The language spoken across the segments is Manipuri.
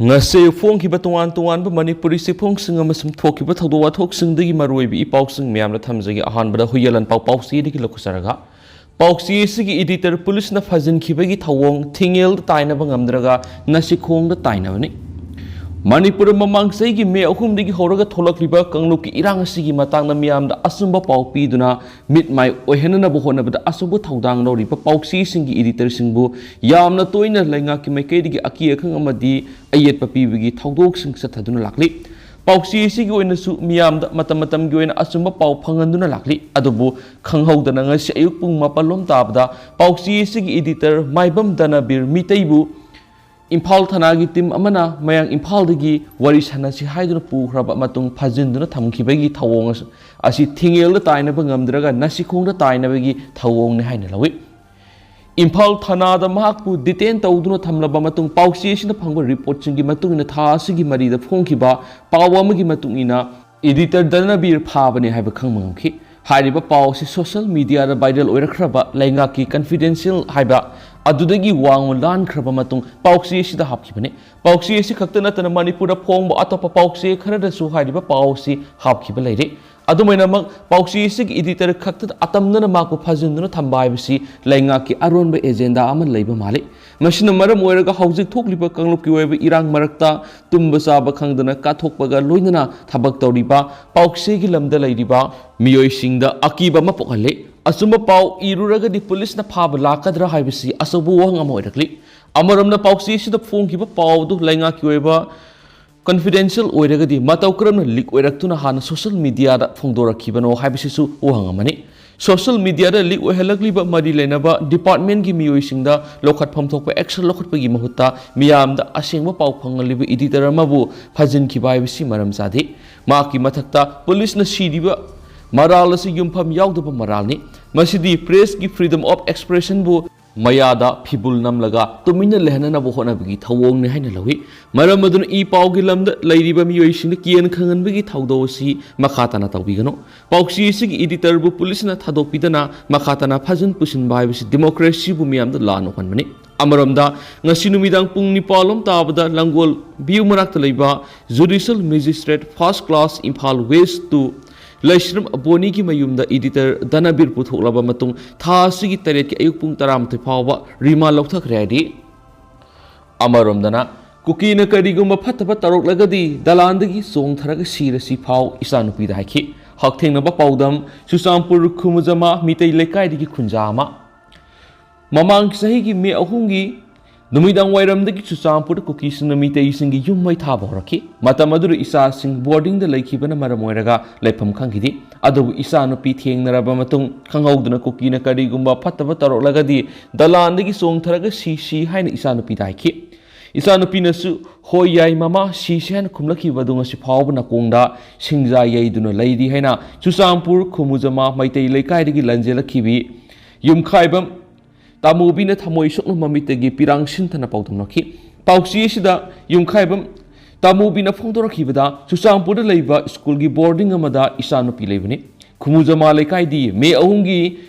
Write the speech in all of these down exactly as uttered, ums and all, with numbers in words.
ꯉꯁꯤ ꯐꯣꯡꯈꯤꯕ ꯇꯣꯉꯥꯟ ꯇꯣꯉꯥꯟꯕ ꯃꯅꯤꯄꯨꯔꯤ ꯆꯦꯐꯣꯡꯁꯤꯡ ꯑꯃꯁꯨꯡ ꯊꯣꯛꯈꯤꯕ ꯊꯧꯗꯣꯛ ꯋꯥꯊꯣꯛꯁꯤꯡꯗꯒꯤ ꯃꯔꯨꯑꯣꯏꯕ ꯏ ꯄꯥꯎꯁꯤꯡ ꯃꯌꯥꯝꯗ ꯊꯝꯖꯒꯦ꯫ ꯑꯍꯥꯟꯕꯗ ꯍꯨꯏꯌꯦꯟ ꯂꯥꯟꯄꯥꯎ ꯄꯥꯎꯆꯦꯗꯒꯤ ꯂꯧꯈꯠꯆꯔꯒ, ꯄꯥꯎꯆꯦ ꯑꯁꯤꯒꯤ editor ꯄꯨꯂꯤꯁꯅ ꯐꯥꯖꯤꯟꯈꯤꯕꯒꯤ ꯊꯧꯑꯣꯡ ꯊꯤꯡꯉꯦꯜꯗ ꯇꯥꯏꯅꯕ ꯉꯝꯗ꯭ꯔꯒ ꯅꯥꯁꯤꯈꯣꯡꯗ ꯇꯥꯏꯅꯕꯅꯤ꯫ ꯃꯅꯤꯄꯨꯔ ꯃꯃꯥꯡ ꯆꯍꯤꯒꯤ ꯃꯦ ꯑꯍꯨꯝꯗꯒꯤ ꯍꯧꯔꯒ ꯊꯣꯛꯂꯛꯂꯤꯕ ꯀꯥꯡꯂꯨꯞꯀꯤ ꯏꯔꯥꯡ ꯑꯁꯤꯒꯤ ꯃꯇꯥꯡꯗ ꯃꯤꯌꯥꯝꯗ ꯑꯆꯨꯝꯕ ꯄꯥꯎ ꯄꯤꯗꯨꯅ ꯃꯤꯠ ꯃꯥꯏ ꯑꯣꯏꯍꯟꯅꯅꯕ ꯍꯣꯠꯅꯕꯗ ꯑꯆꯧꯕ ꯊꯧꯗꯥꯡ ꯂꯧꯔꯤꯕ ꯄꯥꯎꯆꯦꯁꯤꯡꯒꯤ editorꯁꯤꯡꯕꯨ ꯌꯥꯝꯅ ꯇꯣꯏꯅ ꯂꯩꯉꯥꯛꯀꯤ ꯃꯥꯏꯀꯩꯗꯒꯤ ꯑꯀꯤ ꯑꯈꯪ ꯑꯃꯗꯤ ꯑꯌꯦꯠꯄ ꯄꯤꯕꯒꯤ ꯊꯧꯗꯣꯛꯁꯤꯡ ꯆꯠꯊꯗꯨꯅ ꯂꯥꯛꯂꯤ꯫ ꯄꯥꯎꯆꯦ ꯑꯁꯤꯒꯤ ꯑꯣꯏꯅꯁꯨ ꯃꯤꯌꯥꯝꯗ ꯃꯇꯝ ꯃꯇꯝꯒꯤ ꯑꯣꯏꯅ ꯑꯆꯨꯝꯕ ꯄꯥꯎ ꯐꯪꯍꯟꯗꯨꯅ ꯂꯥꯛꯂꯤ꯫ ꯑꯗꯨꯕꯨ ꯈꯪꯍꯧꯗꯅ ꯉꯁꯤ ꯑꯌꯨꯛ ꯄꯨꯡ ꯃꯥꯄꯜ ꯂꯣꯝ ꯇꯥꯕꯗ ꯄꯥꯎꯆꯦ ꯑꯁꯤꯒꯤ editor ꯃꯥꯏꯕꯝ ꯗꯅꯕꯤꯔ ꯃꯤꯇꯩꯕꯨ ꯏꯝꯐꯥꯜ ꯊꯅꯥꯒꯤ team ꯑꯃꯅ ꯃꯌꯥꯡ ꯏꯝꯐꯥꯜꯗꯒꯤ ꯋꯥꯔꯤ ꯁꯥꯟꯅꯁꯤ ꯍꯥꯏꯗꯨꯅ ꯄꯨꯈ꯭ꯔꯕ ꯃꯇꯨꯡ ꯐꯥꯖꯤꯟꯗꯨꯅ ꯊꯝꯈꯤꯕꯒꯤ ꯊꯧꯑꯣꯡ ꯑꯁꯤ ꯊꯤꯡꯉꯦꯜꯗ ꯇꯥꯏꯅꯕ ꯉꯝꯗ꯭ꯔꯒ ꯅꯥꯁꯤꯈꯣꯡꯗ ꯇꯥꯏꯅꯕꯒꯤ ꯊꯧꯑꯣꯡꯅꯤ ꯍꯥꯏꯅ ꯂꯧꯏ꯫ ꯏꯝꯐꯥꯜ ꯊꯅꯥꯗ ꯃꯍꯥꯛꯄꯨ detain ꯇꯧꯗꯨꯅ ꯊꯝꯂꯕ ꯃꯇꯨꯡ ꯄꯥꯎꯆꯦ ꯑꯁꯤꯅ ꯐꯪꯕ reportꯁꯤꯡꯒꯤ ꯃꯇꯨꯡ ꯏꯟꯅ ꯊꯥ ꯑꯁꯤꯒꯤ ꯃꯔꯤꯗ ꯐꯣꯡꯈꯤꯕ ꯄꯥꯎ ꯑꯃꯒꯤ ꯃꯇꯨꯡ ꯏꯟꯅ editor ꯗꯅꯕꯤꯔ ꯐꯥꯕꯅꯤ ꯍꯥꯏꯕ ꯈꯪꯕ ꯉꯝꯈꯤ꯫ ꯍꯥꯏꯔꯤꯕ ꯄꯥꯎ ꯑꯁꯤ social mediaꯗ viral ꯑꯣꯏꯔꯛꯈ꯭ꯔꯕ ꯂꯩꯉꯥꯛꯀꯤ Confidential ꯍꯥꯏꯕ ꯑꯗꯨꯗꯒꯤ ꯋꯥꯡꯃ ꯂꯥꯟꯈ꯭ꯔꯕ ꯃꯇꯨꯡ ꯄꯥꯎꯆꯦ ꯑꯁꯤꯗ ꯍꯥꯞꯈꯤꯕꯅꯤ꯫ ꯄꯥꯎꯆꯦ ꯑꯁꯤ ꯈꯛꯇ ꯅꯠꯇꯅ ꯃꯅꯤꯄꯨꯔꯗ ꯐꯣꯡꯕ ꯑꯇꯣꯞꯄ ꯄꯥꯎꯆꯦ ꯈꯔꯗꯁꯨ ꯍꯥꯏꯔꯤꯕ ꯄꯥꯎ ꯑꯁꯤ ꯍꯥꯞꯈꯤꯕ ꯂꯩꯔꯦ꯫ ꯑꯗꯨꯃꯥꯏꯅꯃꯛ ꯄꯥꯎꯆꯦ ꯑꯁꯤꯒꯤ editor ꯈꯛꯇꯗ ꯑꯇꯝꯅꯅ ꯃꯍꯥꯛꯄꯨ ꯐꯥꯖꯤꯟꯗꯨꯅ ꯊꯝꯕ ꯍꯥꯏꯕꯁꯤ ꯂꯩꯉꯥꯛꯀꯤ ꯑꯔꯣꯟꯕ agenda ꯑꯃ ꯂꯩꯕ ꯃꯥꯜꯂꯤ꯫ ꯃꯁꯤꯅ ꯃꯔꯝ ꯑꯣꯏꯔꯒ ꯍꯧꯖꯤꯛ ꯊꯣꯛꯂꯤꯕ ꯀꯥꯡꯂꯨꯞꯀꯤ ꯑꯣꯏꯕ ꯏꯔꯥꯡ ꯃꯔꯛꯇ ꯇꯨꯝꯕ ꯆꯥꯕ ꯈꯪꯗꯅ ꯀꯥꯊꯣꯛꯄꯒ ꯂꯣꯏꯅꯅ ꯊꯕꯛ ꯇꯧꯔꯤꯕ ꯄꯥꯎꯆꯦꯒꯤ ꯂꯝꯗ ꯂꯩꯔꯤꯕ ꯃꯤꯑꯣꯏꯁꯤꯡꯗ ꯑꯀꯤꯕ ꯑꯃ ꯄꯣꯛꯍꯜꯂꯤ꯫ ꯑꯆꯨꯝꯕ ꯄꯥꯎ ꯏꯔꯨꯔꯒꯗꯤ ꯄꯨꯂꯤꯁꯅ ꯐꯥꯕ ꯂꯥꯛꯀꯗ꯭ꯔꯥ ꯍꯥꯏꯕꯁꯤ ꯑꯆꯧꯕ ꯋꯥꯍꯪ ꯑꯃ ꯑꯣꯏꯔꯛꯂꯤ꯫ ꯑꯃꯔꯣꯝꯅ ꯄꯥꯎꯆꯦ ꯑꯁꯤꯗ ꯐꯣꯡꯈꯤꯕ ꯄꯥꯎ ꯑꯗꯨ ꯂꯩꯉꯥꯛꯀꯤ ꯑꯣꯏꯕ Confidential ꯑꯣꯏꯔꯒꯗꯤ ꯃꯇꯧ ꯀꯔꯝꯅ leak ꯑꯣꯏꯔꯛꯇꯨꯅ ꯍꯥꯟꯅ social mediaꯗ ꯐꯣꯡꯗꯣꯔꯛꯈꯤꯕꯅꯣ ꯍꯥꯏꯕꯁꯤꯁꯨ ꯋꯥꯍꯪ ꯑꯃꯅꯤ꯫ Social mediaꯗ leak ꯑꯣꯏꯍꯜꯂꯛꯂꯤꯕ ꯃꯔꯤ ꯂꯩꯅꯕ departmentꯀꯤ ꯃꯤꯑꯣꯏꯁꯤꯡꯗ ꯂꯧꯈꯠꯐꯝ ꯊꯣꯛꯄ action ꯂꯧꯈꯠꯄꯒꯤ ꯃꯍꯨꯠꯇ ꯃꯤꯌꯥꯝꯗ ꯑꯁꯦꯡꯕ ꯄꯥꯎ ꯐꯪꯍꯜꯂꯤꯕ editor ꯑꯃꯕꯨ ꯐꯥꯖꯤꯟꯈꯤꯕ ꯍꯥꯏꯕꯁꯤ ꯃꯔꯝ ꯆꯥꯗꯦ꯫ ꯃꯍꯥꯛꯀꯤ ꯃꯊꯛꯇ ꯄꯨꯂꯤꯁꯅ ꯁꯤꯔꯤꯕ ꯃꯔꯥꯜ ꯑꯁꯤ ꯌꯨꯝꯐꯝ ꯌꯥꯎꯗꯕ ꯃꯔꯥꯜꯅꯤ꯫ ꯃꯁꯤꯗꯤ pressꯀꯤ freedom of expressionꯕꯨ ꯃꯌꯥꯗ ꯐꯤꯕꯨꯜ ꯅꯝꯂꯒ ꯇꯨꯃꯤꯟꯅ ꯂꯩꯍꯟꯅꯅꯕ ꯍꯣꯠꯅꯕꯒꯤ ꯊꯧꯑꯣꯡꯅꯤ ꯍꯥꯏꯅ ꯂꯧꯏ꯫ ꯃꯔꯝ ꯑꯗꯨꯅ ꯏ ꯄꯥꯎꯒꯤ ꯂꯝꯗ ꯂꯩꯔꯤꯕ ꯃꯤꯑꯣꯏꯁꯤꯡꯗ ꯀꯤꯍꯟ ꯈꯪꯍꯟꯕꯒꯤ ꯊꯧꯗꯧ ꯑꯁꯤ ꯃꯈꯥ ꯇꯥꯅ ꯇꯧꯕꯤꯒꯅꯨ꯫ ꯄꯥꯎꯆꯦ ꯑꯁꯤꯒꯤ ꯏꯗꯤꯇꯔꯕꯨ ꯄꯨꯂꯤꯁꯅ ꯊꯥꯗꯣꯛꯄꯤꯗꯅ ꯃꯈꯥ ꯇꯥꯅ ꯐꯥꯖꯤꯟ ꯄꯨꯁꯤꯟꯕ ꯍꯥꯏꯕꯁꯤ ꯗꯦꯃꯣꯀ꯭ꯔꯦꯁꯤꯕꯨ ꯃꯤꯌꯥꯝꯗ ꯂꯥꯟꯅ ꯎꯍꯟꯕꯅꯤ꯫ ꯑꯃꯔꯣꯝꯗ, ꯉꯁꯤ ꯅꯨꯃꯤꯗꯥꯡ ꯄꯨꯡ ꯅꯤꯄꯥꯜ ꯂꯣꯝ ꯇꯥꯕꯗ ꯂꯥꯡꯒꯣꯜ ꯚ꯭ꯌꯨ ꯃꯅꯥꯛꯇ ꯂꯩꯕ judicial magistrate first class Imphal west two Leishram ꯕꯣꯅꯤꯒꯤ ꯃꯌꯨꯝꯗ ꯏꯗꯤꯇꯔ ꯙꯅꯕꯤꯔ ꯄꯨꯊꯣꯛꯂꯕ ꯃꯇꯨꯡ ꯊꯥ ꯑꯁꯤꯒꯤ ꯇꯔꯦꯠꯀꯤ ꯑꯌꯨꯛ ꯄꯨꯡ ꯇꯔꯥꯃꯥꯊꯣꯏ ꯐꯥꯎꯕ ꯔꯤꯃꯥꯟ ꯂꯧꯊꯈ꯭ꯔꯦ ꯍꯥꯏꯔꯤ꯫ ꯑꯃꯔꯣꯝꯗꯅ, ꯀꯨꯀꯤꯅ ꯀꯔꯤꯒꯨꯝꯕ ꯐꯠꯇꯕ ꯇꯧꯔꯛꯂꯒꯗꯤ ꯗꯂꯥꯟꯗꯒꯤ ꯆꯣꯡꯊꯔꯒ ꯁꯤꯔꯁꯤ ꯐꯥꯎ ꯏꯆꯥꯅꯨꯄꯤꯗ ꯍꯥꯏꯈꯤ꯫ ꯍꯛꯊꯦꯡꯅꯕ ꯄꯥꯎꯗꯝ, ꯆꯨꯔꯆꯥꯟꯄꯨꯔ ꯈꯨꯃꯨꯖꯃꯥ ꯃꯤꯇꯩ ꯂꯩꯀꯥꯏꯗꯒꯤ ꯈꯨꯟꯖꯥ ꯑꯃ꯫ ꯃꯃꯥꯡ ꯆꯍꯤꯒꯤ ꯃꯦ ꯑꯍꯨꯝꯒꯤ ꯅꯨꯃꯤꯗꯥꯡ ꯋꯥꯏꯔꯝꯗꯒꯤ ꯆꯨꯔꯆꯥꯟꯄꯨꯔꯗ ꯀꯨꯀꯤꯁꯤꯡꯅ ꯃꯤꯇꯩꯁꯤꯡꯒꯤ ꯌꯨꯝ ꯃꯩ ꯊꯥꯕ ꯍꯧꯔꯛꯈꯤ꯫ ꯃꯇꯝ ꯑꯗꯨꯗ ꯏꯆꯥꯁꯤꯡ ꯕꯣꯔꯗꯤꯡꯗ ꯂꯩꯈꯤꯕꯅ ꯃꯔꯝ ꯑꯣꯏꯔꯒ ꯂꯩꯐꯝ ꯈꯪꯈꯤꯗꯦ꯫ ꯑꯗꯨꯕꯨ ꯏꯆꯥꯅꯨꯄꯤ ꯊꯦꯡꯅꯔꯕ ꯃꯇꯨꯡ ꯈꯪꯍꯧꯗꯅ ꯀꯨꯀꯤꯅ ꯀꯔꯤꯒꯨꯝꯕ ꯐꯠꯇꯕ ꯇꯧꯔꯛꯂꯒꯗꯤ ꯗꯂꯥꯟꯗꯒꯤ ꯆꯣꯡꯊꯔꯒ ꯁꯤꯁꯤ ꯍꯥꯏꯅ ꯏꯆꯥꯅꯨꯄꯤꯗ ꯍꯥꯏꯈꯤ꯫ ꯏꯆꯥꯅꯨꯄꯤꯅꯁꯨ "ꯍꯣꯏ, ꯌꯥꯏ ꯃꯃꯥ, ꯁꯤꯁꯤ" ꯍꯥꯏꯅ ꯈꯨꯝꯂꯛꯈꯤꯕ ꯑꯗꯨ ꯉꯁꯤ ꯐꯥꯎꯕ ꯅꯥꯀꯣꯡꯗ ꯁꯤꯡꯖꯥ ꯌꯩꯗꯨꯅ ꯂꯩꯔꯤ ꯍꯥꯏꯅ ꯆꯨꯔꯆꯥꯟꯄꯨꯔ ꯈꯨꯃꯨꯖꯃꯥ ꯃꯩꯇꯩ ꯂꯩꯀꯥꯏꯗꯒꯤ ꯂꯟꯖꯦꯜꯂꯛꯈꯤꯕꯤ ꯌꯨꯝꯈꯥꯏꯕꯝ ꯇꯥꯃꯨꯕꯤꯅ ꯊꯃꯣꯏ ꯁꯣꯛꯅ ꯃꯃꯤꯠꯇꯒꯤ ꯄꯤꯔꯥꯡ ꯁꯤꯟꯊꯅ ꯄꯥꯎꯗꯝꯂꯛꯈꯤ꯫ ꯄꯥꯎꯆꯦ ꯑꯁꯤꯗ ꯌꯨꯝꯈꯥꯏꯕꯝ ꯇꯥꯃꯨꯕꯤꯅ ꯐꯣꯡꯗꯣꯔꯛꯈꯤꯕꯗ, ꯆꯨꯔꯆꯥꯟꯄꯨꯔꯗ ꯂꯩꯕ ꯁ꯭ꯀꯨꯜꯒꯤ ꯕꯣꯔꯗꯤꯡ ꯑꯃꯗ ꯏꯆꯥꯅꯨꯄꯤ ꯂꯩꯕꯅꯤ꯫ ꯈꯨꯃꯨꯖꯃꯥ ꯂꯩꯀꯥꯏꯗꯤ ꯃꯦ ꯑꯍꯨꯝꯒꯤ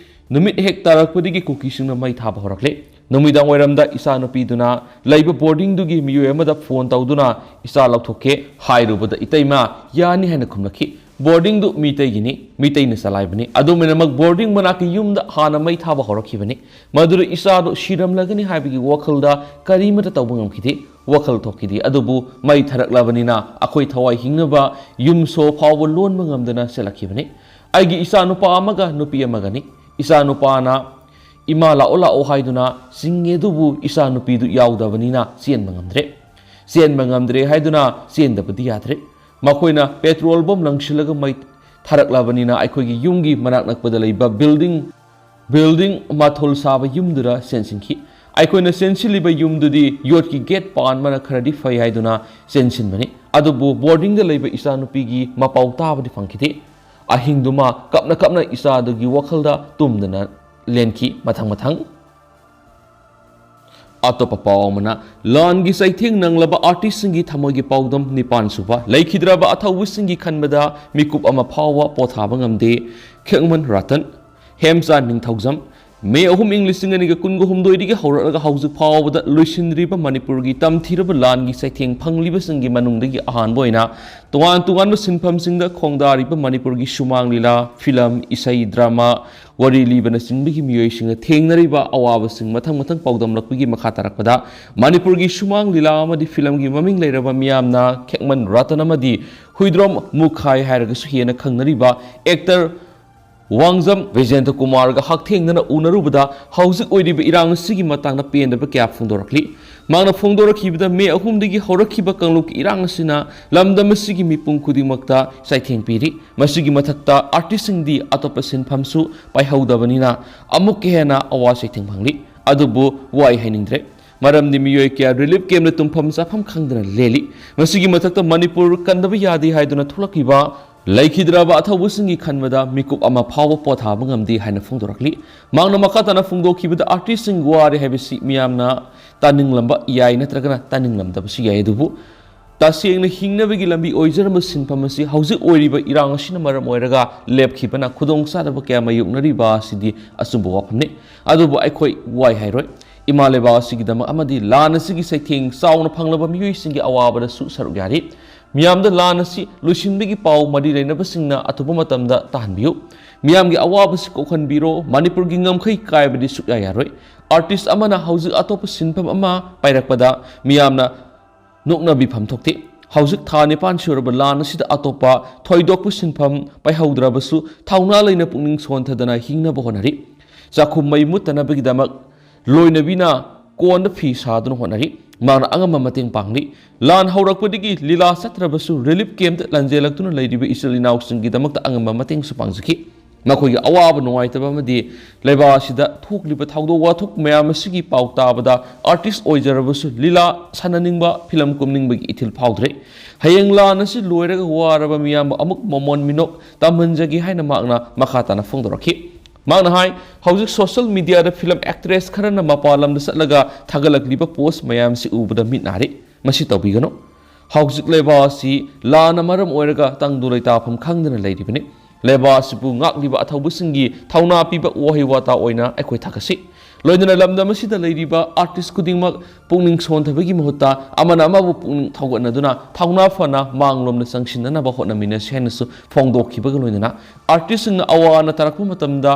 ꯅꯨꯃꯤꯠ ꯍꯦꯛ ꯇꯥꯔꯛꯄꯗꯒꯤ ꯀꯨꯀꯤꯁꯤꯡꯅ ꯃꯩ ꯊꯥꯕ ꯍꯧꯔꯛꯂꯦ꯫ ꯅꯨꯃꯤꯗꯥꯡ ꯋꯥꯏꯔꯝꯗ ꯏꯆꯥꯅꯨꯄꯤꯗꯨꯅ ꯂꯩꯕ ꯕꯣꯔꯗꯤꯡꯗꯨꯒꯤ ꯃꯤꯑꯣꯏ ꯑꯃꯗ ꯐꯣꯟ ꯇꯧꯗꯨꯅ "ꯏꯆꯥ ꯂꯧꯊꯣꯛꯀꯦ" ꯍꯥꯏꯔꯨꯕꯗ "ꯏꯇꯩꯃ, ꯌꯥꯅꯤ" ꯍꯥꯏꯅ ꯈꯨꯝꯂꯛꯈꯤ꯫ "ꯕꯣꯔꯗꯤꯡꯗꯨ ꯃꯤꯇꯩꯒꯤꯅꯤ, ꯃꯤꯇꯩꯅ ꯆꯂꯥꯏꯕꯅꯤ꯫ ꯑꯗꯨꯃꯥꯏꯅꯃꯛ ꯕꯣꯔꯗꯤꯡ ꯃꯅꯥꯛꯀꯤ ꯌꯨꯝꯗ ꯍꯥꯟꯅ ꯃꯩ ꯊꯥꯕ ꯍꯧꯔꯛꯈꯤꯕꯅꯤ꯫ ꯃꯗꯨꯗ ꯏꯆꯥꯗꯨ ꯁꯤꯔꯝꯂꯒꯅꯤ ꯍꯥꯏꯕꯒꯤ ꯋꯥꯈꯜꯗ ꯀꯔꯤꯃꯠꯇ ꯇꯧꯕ ꯉꯝꯈꯤꯗꯦ, ꯋꯥꯈꯜ ꯊꯣꯛꯈꯤꯗꯦ꯫ ꯑꯗꯨꯕꯨ ꯃꯩ ꯊꯥꯔꯛꯂꯕꯅꯤꯅ ꯑꯩꯈꯣꯏ ꯊꯋꯥꯏ ꯍꯤꯡꯅꯕ ꯌꯨꯝ ꯁꯣ ꯐꯥꯎꯕ ꯂꯣꯟꯕ ꯉꯝꯗꯅ ꯆꯦꯜꯂꯛꯈꯤꯕꯅꯤ꯫ ꯑꯩꯒꯤ ꯏꯆꯥ ꯅꯨꯄꯥ ꯑꯃꯒ ꯅꯨꯄꯤ ꯑꯃꯒꯅꯤ꯫ ꯏꯆꯥ ꯅꯨꯄꯥꯅ 'ꯏꯃꯥ, ꯂꯥꯛꯑꯣ, ꯂꯥꯛꯑꯣ' ꯍꯥꯏꯗꯨꯅ ꯆꯤꯡꯉꯦ, ꯑꯗꯨꯕꯨ ꯏꯆꯥ ꯅꯨꯄꯤꯗꯨ ꯌꯥꯎꯗꯕꯅꯤꯅ ꯆꯦꯟꯕ ꯉꯝꯗ꯭ꯔꯦ꯫ ꯆꯦꯟꯕ ꯉꯝꯗ꯭ꯔꯦ ꯍꯥꯏꯗꯨꯅ ꯆꯦꯟꯗꯕꯗꯤ ꯌꯥꯗ꯭ꯔꯦ꯫ ꯃꯈꯣꯏꯅ ꯄꯦꯇ꯭ꯔꯣꯜ ꯕꯣꯝ ꯂꯪꯁꯤꯜꯂꯒ ꯃꯩ ꯊꯥꯔꯛꯂꯕꯅꯤꯅ ꯑꯩꯈꯣꯏꯒꯤ ꯌꯨꯝꯒꯤ ꯃꯅꯥꯛ ꯅꯛꯄꯗ ꯂꯩꯕ ꯕꯤꯜꯗꯤꯡ, ꯕꯤꯜꯗꯤꯡ ꯃꯥꯊꯣꯜ ꯁꯥꯕ ꯌꯨꯝꯗꯨꯗ ꯆꯦꯟꯁꯤꯟꯈꯤ꯫ ꯑꯩꯈꯣꯏꯅ ꯆꯦꯟꯁꯤꯜꯂꯤꯕ ꯌꯨꯝꯗꯨꯗꯤ ꯌꯣꯠꯀꯤ ꯒꯦꯠ ꯄꯥꯟꯕꯅ ꯈꯔꯗꯤ ꯐꯩ ꯍꯥꯏꯗꯨꯅ ꯆꯦꯟꯁꯤꯟꯕꯅꯤ꯫ ꯑꯗꯨꯕꯨ ꯕꯣꯔꯗꯤꯡꯗ ꯂꯩꯕ ꯏꯆꯥꯅꯨꯄꯤꯒꯤ ꯃꯄꯥꯎ ꯇꯥꯕꯗꯤ ꯐꯪꯈꯤꯗꯦ꯫ ꯑꯍꯤꯡꯗꯨꯃ ꯀꯞꯅ ꯀꯞꯅ ꯏꯆꯥꯗꯨꯒꯤ ꯋꯥꯈꯜꯗ ꯇꯨꯝꯗꯅ ꯂꯦꯟꯈꯤ꯫ ꯃꯊꯪ ꯃꯊꯪ ꯑꯇꯣꯞꯄ ꯄꯥꯎ ꯑꯃꯅ, ꯂꯥꯟꯒꯤ ꯆꯩꯊꯦꯡ ꯅꯪꯂꯕ ꯑꯥꯔꯇꯤꯁꯁꯤꯡꯒꯤ ꯊꯃꯣꯏꯒꯤ ꯄꯥꯎꯗꯝ꯫ ꯅꯤꯄꯥꯟ ꯁꯨꯕ, ꯂꯩꯈꯤꯗ꯭ꯔꯕ ꯑꯊꯧꯕꯁꯤꯡꯒꯤ ꯈꯟꯕꯗ ꯃꯤꯀꯨꯞ ꯑꯃ ꯐꯥꯎꯕ ꯄꯣꯊꯥꯕ ꯉꯝꯗꯦ꯫ ꯈꯦꯛꯃꯟ ꯔꯇꯟ꯫ ꯍꯦꯝꯆꯥꯟ ꯅꯤꯡꯊꯧꯖꯝ꯫ ꯃꯦ ꯑꯍꯨꯝ, ꯏꯪ ꯂꯤꯁꯤꯡ ꯑꯅꯤꯒ ꯀꯨꯟꯒ ꯍꯨꯝꯗꯣꯏꯗꯒꯤ ꯍꯧꯔꯛꯂꯒ ꯍꯧꯖꯤꯛ ꯐꯥꯎꯕꯗ ꯂꯣꯏꯁꯤꯟꯗ꯭ꯔꯤꯕ ꯃꯅꯤꯄꯨꯔꯒꯤ ꯇꯝꯊꯤꯔꯕ ꯂꯥꯟꯒꯤ ꯆꯩꯊꯦꯡ ꯐꯪꯂꯤꯕꯁꯤꯡꯒꯤ ꯃꯅꯨꯡꯗꯒꯤ ꯑꯍꯥꯟꯕ ꯑꯣꯏꯅ ꯇꯣꯉꯥꯟ ꯇꯣꯉꯥꯟꯕ ꯁꯤꯟꯐꯝꯁꯤꯡꯗ ꯈꯣꯡꯗꯥꯔꯤꯕ ꯃꯅꯤꯄꯨꯔꯒꯤ ꯁꯨꯃꯥꯡ ꯂꯤꯂꯥ, ꯐꯤꯂꯝ, ꯏꯁꯩ, ꯗ꯭ꯔꯃꯥ, ꯋꯥꯔꯤ ꯂꯤꯕꯅꯆꯤꯡꯕꯒꯤ ꯃꯤꯑꯣꯏꯁꯤꯡꯅ ꯊꯦꯡꯅꯔꯤꯕ ꯑꯋꯥꯕꯁꯤꯡ ꯃꯊꯪ ꯃꯊꯪ ꯄꯥꯎꯗꯝꯂꯛꯄꯒꯤ ꯃꯈꯥ ꯇꯥꯔꯛꯄꯗ, ꯃꯅꯤꯄꯨꯔꯒꯤ ꯁꯨꯃꯥꯡ ꯂꯤꯂꯥ ꯑꯃꯗꯤ ꯐꯤꯂꯝꯒꯤ ꯃꯃꯤꯡ ꯂꯩꯔꯕ ꯃꯤꯌꯥꯝꯅ ꯈꯦꯛꯃꯟ ꯔꯇꯟ ꯑꯃꯗꯤ ꯍꯨꯏꯗ꯭ꯔꯣꯝ ꯃꯨꯈꯥꯏ ꯍꯥꯏꯔꯒꯁꯨ ꯍꯦꯟꯅ ꯈꯪꯅꯔꯤꯕ ꯑꯦꯛꯇꯔ ꯋꯥꯡꯖꯝ ꯕꯤꯖꯦꯟꯗ꯭ꯔ ꯀꯨꯃꯥꯔꯒ ꯍꯛꯊꯦꯡꯅꯅ ꯎꯅꯔꯨꯕꯗ ꯍꯧꯖꯤꯛ ꯑꯣꯏꯔꯤꯕ ꯏꯔꯥꯡ ꯑꯁꯤꯒꯤ ꯃꯇꯥꯡꯗ ꯄꯦꯟꯗꯕ ꯀꯌꯥ ꯐꯣꯡꯗꯣꯔꯛꯂꯤ꯫ ꯃꯍꯥꯛꯅ ꯐꯣꯡꯗꯣꯔꯛꯈꯤꯕꯗ, ꯃꯦ ꯑꯍꯨꯝꯗꯒꯤ ꯍꯧꯔꯛꯈꯤꯕ ꯀꯥꯡꯂꯨꯞꯀꯤ ꯏꯔꯥꯡ ꯑꯁꯤꯅ ꯂꯝꯗꯝ ꯑꯁꯤꯒꯤ ꯃꯤꯄꯨꯝ ꯈꯨꯗꯤꯡꯃꯛꯇ ꯆꯩꯊꯦꯡ ꯄꯤꯔꯤ꯫ ꯃꯁꯤꯒꯤ ꯃꯊꯛꯇ ꯑꯥꯔꯇꯤꯁꯁꯤꯡꯗꯤ ꯑꯇꯣꯞꯄ ꯁꯤꯟꯐꯝꯁꯨ ꯄꯥꯏꯍꯧꯗꯕꯅꯤꯅ ꯑꯃꯨꯛꯀ ꯍꯦꯟꯅ ꯑꯋꯥ ꯆꯩꯊꯦꯡ ꯐꯪꯂꯤ꯫ ꯑꯗꯨꯕꯨ ꯋꯥꯏ ꯍꯥꯏꯅꯤꯡꯗ꯭ꯔꯦ꯫ ꯃꯔꯝꯗꯤ ꯃꯤꯑꯣꯏ ꯀꯌꯥ ꯔꯤꯂꯤꯐ ꯀꯦꯝꯞꯇ ꯇꯨꯝꯐꯝ ꯆꯥꯐꯝ ꯈꯪꯗꯅ ꯂꯦꯜꯂꯤ꯫ ꯃꯁꯤꯒꯤ ꯃꯊꯛꯇ ꯃꯅꯤꯄꯨꯔ ꯀꯟꯗꯕ ꯌꯥꯗꯦ ꯍꯥꯏꯗꯨꯅ ꯊꯣꯛꯂꯛꯈꯤꯕ ꯂꯩꯈꯤꯗ꯭ꯔꯕ ꯑꯊꯧꯕꯁꯤꯡꯒꯤ ꯈꯟꯕꯗ ꯃꯤꯀꯨꯞ ꯑꯃ ꯐꯥꯎꯕ ꯄꯣꯊꯥꯕ ꯉꯝꯗꯦ ꯍꯥꯏꯅ ꯐꯣꯡꯗꯣꯔꯛꯂꯤ꯫ ꯃꯍꯥꯛꯅ ꯃꯈꯥ ꯇꯥꯅ ꯐꯣꯡꯗꯣꯛꯈꯤꯕꯗ, ꯑꯥꯔꯇꯤꯁꯁꯤꯡ ꯋꯥꯔꯦ ꯍꯥꯏꯕꯁꯤ ꯃꯤꯌꯥꯝꯅ ꯇꯥꯅꯤꯡꯂꯝꯕ ꯌꯥꯏ, ꯅꯠꯇ꯭ꯔꯒꯅ ꯇꯥꯅꯤꯡꯂꯝꯗꯕꯁꯨ ꯌꯥꯏ, ꯑꯗꯨꯕꯨ ꯇꯁꯦꯡꯅ ꯍꯤꯡꯅꯕꯒꯤ ꯂꯝꯕꯤ ꯑꯣꯏꯖꯔꯝꯕ ꯁꯤꯟꯐꯝ ꯑꯁꯤ ꯍꯧꯖꯤꯛ ꯑꯣꯏꯔꯤꯕ ꯏꯔꯥꯡ ꯑꯁꯤꯅ ꯃꯔꯝ ꯑꯣꯏꯔꯒ ꯂꯦꯞꯈꯤꯕꯅ ꯈꯨꯗꯣꯡꯆꯥꯗꯕ ꯀꯌꯥ ꯃꯥꯌꯣꯛꯅꯔꯤꯕ ꯑꯁꯤꯗꯤ ꯑꯆꯨꯝꯕ ꯋꯥꯐꯝꯅꯤ꯫ ꯑꯗꯨꯕꯨ ꯑꯩꯈꯣꯏ ꯋꯥꯏ ꯍꯥꯏꯔꯣꯏ꯫ ꯏꯃꯥ ꯂꯩꯕꯥꯛ ꯑꯁꯤꯒꯤꯗꯃꯛ ꯑꯃꯗꯤ ꯂꯥꯟ ꯑꯁꯤꯒꯤ ꯆꯩꯊꯦꯡ ꯆꯥꯎꯅ ꯐꯪꯂꯕ ꯃꯤꯑꯣꯏꯁꯤꯡꯒꯤ ꯑꯋꯥꯕꯗꯁꯨ ꯁꯔꯨꯛ ꯌꯥꯔꯤ꯫ ꯃꯤꯌꯥꯝꯗ ꯂꯥꯟ ꯑꯁꯤ ꯂꯣꯏꯁꯤꯟꯕꯒꯤ ꯄꯥꯎ ꯃꯔꯤ ꯂꯩꯅꯕꯁꯤꯡꯅ ꯑꯊꯨꯕ ꯃꯇꯝꯗ ꯇꯥꯍꯟꯕꯤꯌꯨ꯫ ꯃꯤꯌꯥꯝꯒꯤ ꯑꯋꯥꯕꯁꯤ ꯀꯣꯛꯍꯟꯕꯤꯔꯣ꯫ ꯃꯅꯤꯄꯨꯔꯒꯤ ꯉꯝꯈꯩ ꯀꯥꯏꯕꯗꯤ ꯁꯨꯛꯌꯥ ꯌꯥꯔꯣꯏ꯫ ꯑꯥꯔꯇꯤꯁ ꯑꯃꯅ ꯍꯧꯖꯤꯛ ꯑꯇꯣꯞꯄ ꯁꯤꯟꯐꯝ ꯑꯃ ꯄꯥꯏꯔꯛꯄꯗ ꯃꯤꯌꯥꯝꯅ ꯅꯣꯛꯅꯕꯤꯐꯝ ꯊꯣꯛꯇꯦ꯫ ꯍꯧꯖꯤꯛ ꯊꯥ ꯅꯤꯄꯥꯟ ꯁꯨꯔꯕ ꯂꯥꯟ ꯑꯁꯤꯗ ꯑꯇꯣꯞꯄ ꯊꯣꯏꯗꯣꯛꯄ ꯁꯤꯟꯐꯝ ꯄꯥꯏꯍꯧꯗ꯭ꯔꯕꯁꯨ ꯊꯧꯅꯥ ꯂꯩꯅ ꯄꯨꯛꯅꯤꯡ ꯁꯣꯟꯊꯗꯅ ꯍꯤꯡꯅꯕ ꯍꯣꯠꯅꯔꯤ꯫ ꯆꯥꯛꯈꯨꯝ ꯃꯩ ꯃꯨꯠꯇꯅꯕꯒꯤꯗꯃꯛ ꯂꯣꯏꯅꯕꯤꯅ ꯀꯣꯟꯗ ꯐꯤ ꯁꯥꯗꯨꯅ ꯍꯣꯠꯅꯔꯤ꯫ ꯃꯍꯥꯛꯅ ꯑꯉꯝꯕ ꯃꯇꯦꯡ ꯄꯥꯡꯂꯤ꯫ ꯂꯥꯟ ꯍꯧꯔꯛꯄꯗꯒꯤ ꯂꯤꯂꯥ ꯆꯠꯇ꯭ꯔꯕꯁꯨ ꯔꯤꯂꯤꯐ ꯀꯦꯝꯞꯇ ꯂꯟꯖꯦꯜꯂꯛꯇꯨꯅ ꯂꯩꯔꯤꯕ ꯏꯆꯤꯜ ꯏꯅꯥꯎꯁꯤꯡꯒꯤꯗꯃꯛꯇ ꯑꯉꯝꯕ ꯃꯇꯦꯡꯁꯨ ꯄꯥꯡꯖꯈꯤ꯫ ꯃꯈꯣꯏꯒꯤ ꯑꯋꯥꯕ ꯅꯨꯡꯉꯥꯏꯇꯕ ꯑꯃꯗꯤ ꯂꯩꯕꯥꯛ ꯑꯁꯤꯗ ꯊꯣꯛꯂꯤꯕ ꯊꯧꯗꯣꯛ ꯋꯥꯊꯣꯛ ꯃꯌꯥꯝ ꯑꯁꯤꯒꯤ ꯄꯥꯎ ꯇꯥꯕꯗ ꯑꯥꯔꯇꯤꯁ ꯑꯣꯏꯖꯔꯕꯁꯨ ꯂꯤꯂꯥ ꯁꯥꯟꯅꯅꯤꯡꯕ, ꯐꯤꯂꯝ ꯀꯨꯝꯅꯤꯡꯕꯒꯤ ꯏꯊꯤꯜ ꯐꯥꯎꯗ꯭ꯔꯦ꯫ ꯍꯌꯦꯡ ꯂꯥꯟ ꯑꯁꯤ ꯂꯣꯏꯔꯒ ꯋꯥꯔꯕ ꯃꯤꯌꯥꯝꯕꯨ ꯑꯃꯨꯛ ꯃꯃꯣꯟ ꯃꯤꯅꯣꯛ ꯇꯝꯍꯟꯖꯒꯦ ꯍꯥꯏꯅ ꯃꯍꯥꯛꯅ ꯃꯈꯥ ꯇꯥꯅ ꯐꯣꯡꯗꯣꯔꯛꯈꯤ꯫ ꯃꯍꯥꯛꯅ ꯍꯥꯏ, ꯍꯧꯖꯤꯛ ꯁꯣꯁꯤꯌꯦꯜ ꯃꯤꯗꯤꯌꯥꯗ ꯐꯤꯂꯝ ꯑꯦꯛꯇ꯭ꯔꯦꯁ ꯈꯔꯅ ꯃꯄꯥꯟ ꯂꯝꯗ ꯆꯠꯂꯒ ꯊꯥꯒꯠꯂꯛꯂꯤꯕ ꯄꯣꯁ ꯃꯌꯥꯝꯁꯤ ꯎꯕꯗ ꯃꯤꯠ ꯅꯥꯔꯤ꯫ ꯃꯁꯤ ꯇꯧꯕꯤꯒꯅꯨ꯫ ꯍꯧꯖꯤꯛ ꯂꯩꯕꯥꯛ ꯑꯁꯤ ꯂꯥꯟꯅ ꯃꯔꯝ ꯑꯣꯏꯔꯒ ꯇꯪꯗꯨ ꯂꯩꯇꯥꯐꯝ ꯈꯪꯗꯅ ꯂꯩꯔꯤꯕꯅꯤ꯫ ꯂꯩꯕꯥꯛ ꯑꯁꯤꯕꯨ ꯉꯥꯛꯂꯤꯕ ꯑꯊꯧꯕꯁꯤꯡꯒꯤ ꯊꯧꯅꯥ ꯄꯤꯕ ꯋꯥꯍꯩ ꯋꯥꯇꯥ ꯑꯣꯏꯅ ꯑꯩꯈꯣꯏ ꯊꯥꯒꯠꯁꯤ꯫ ꯂꯣꯏꯅꯅ ꯂꯝꯗꯝ ꯑꯁꯤꯗ ꯂꯩꯔꯤꯕ ꯑꯥꯔꯇꯤꯁ ꯈꯨꯗꯤꯡꯃꯛ ꯄꯨꯛꯅꯤꯡ ꯁꯣꯟꯊꯕꯒꯤ ꯃꯍꯨꯠꯇ ꯑꯃꯅ ꯑꯃꯕꯨ ꯄꯨꯛꯅꯤꯡ ꯊꯧꯒꯠꯅꯗꯨꯅ ꯊꯧꯅꯥ ꯐꯅ ꯃꯥꯡꯂꯣꯝꯗ ꯆꯪꯁꯤꯟꯅꯅꯕ ꯍꯣꯠꯅꯃꯤꯟꯅꯁꯤ ꯍꯥꯏꯅꯁꯨ ꯐꯣꯡꯗꯣꯛꯈꯤꯕꯒ ꯂꯣꯏꯅꯅ ꯑꯥꯔꯇꯤꯁꯁꯤꯡꯅ ꯑꯋꯥ ꯑꯅꯥ ꯇꯥꯔꯛꯄ ꯃꯇꯝꯗ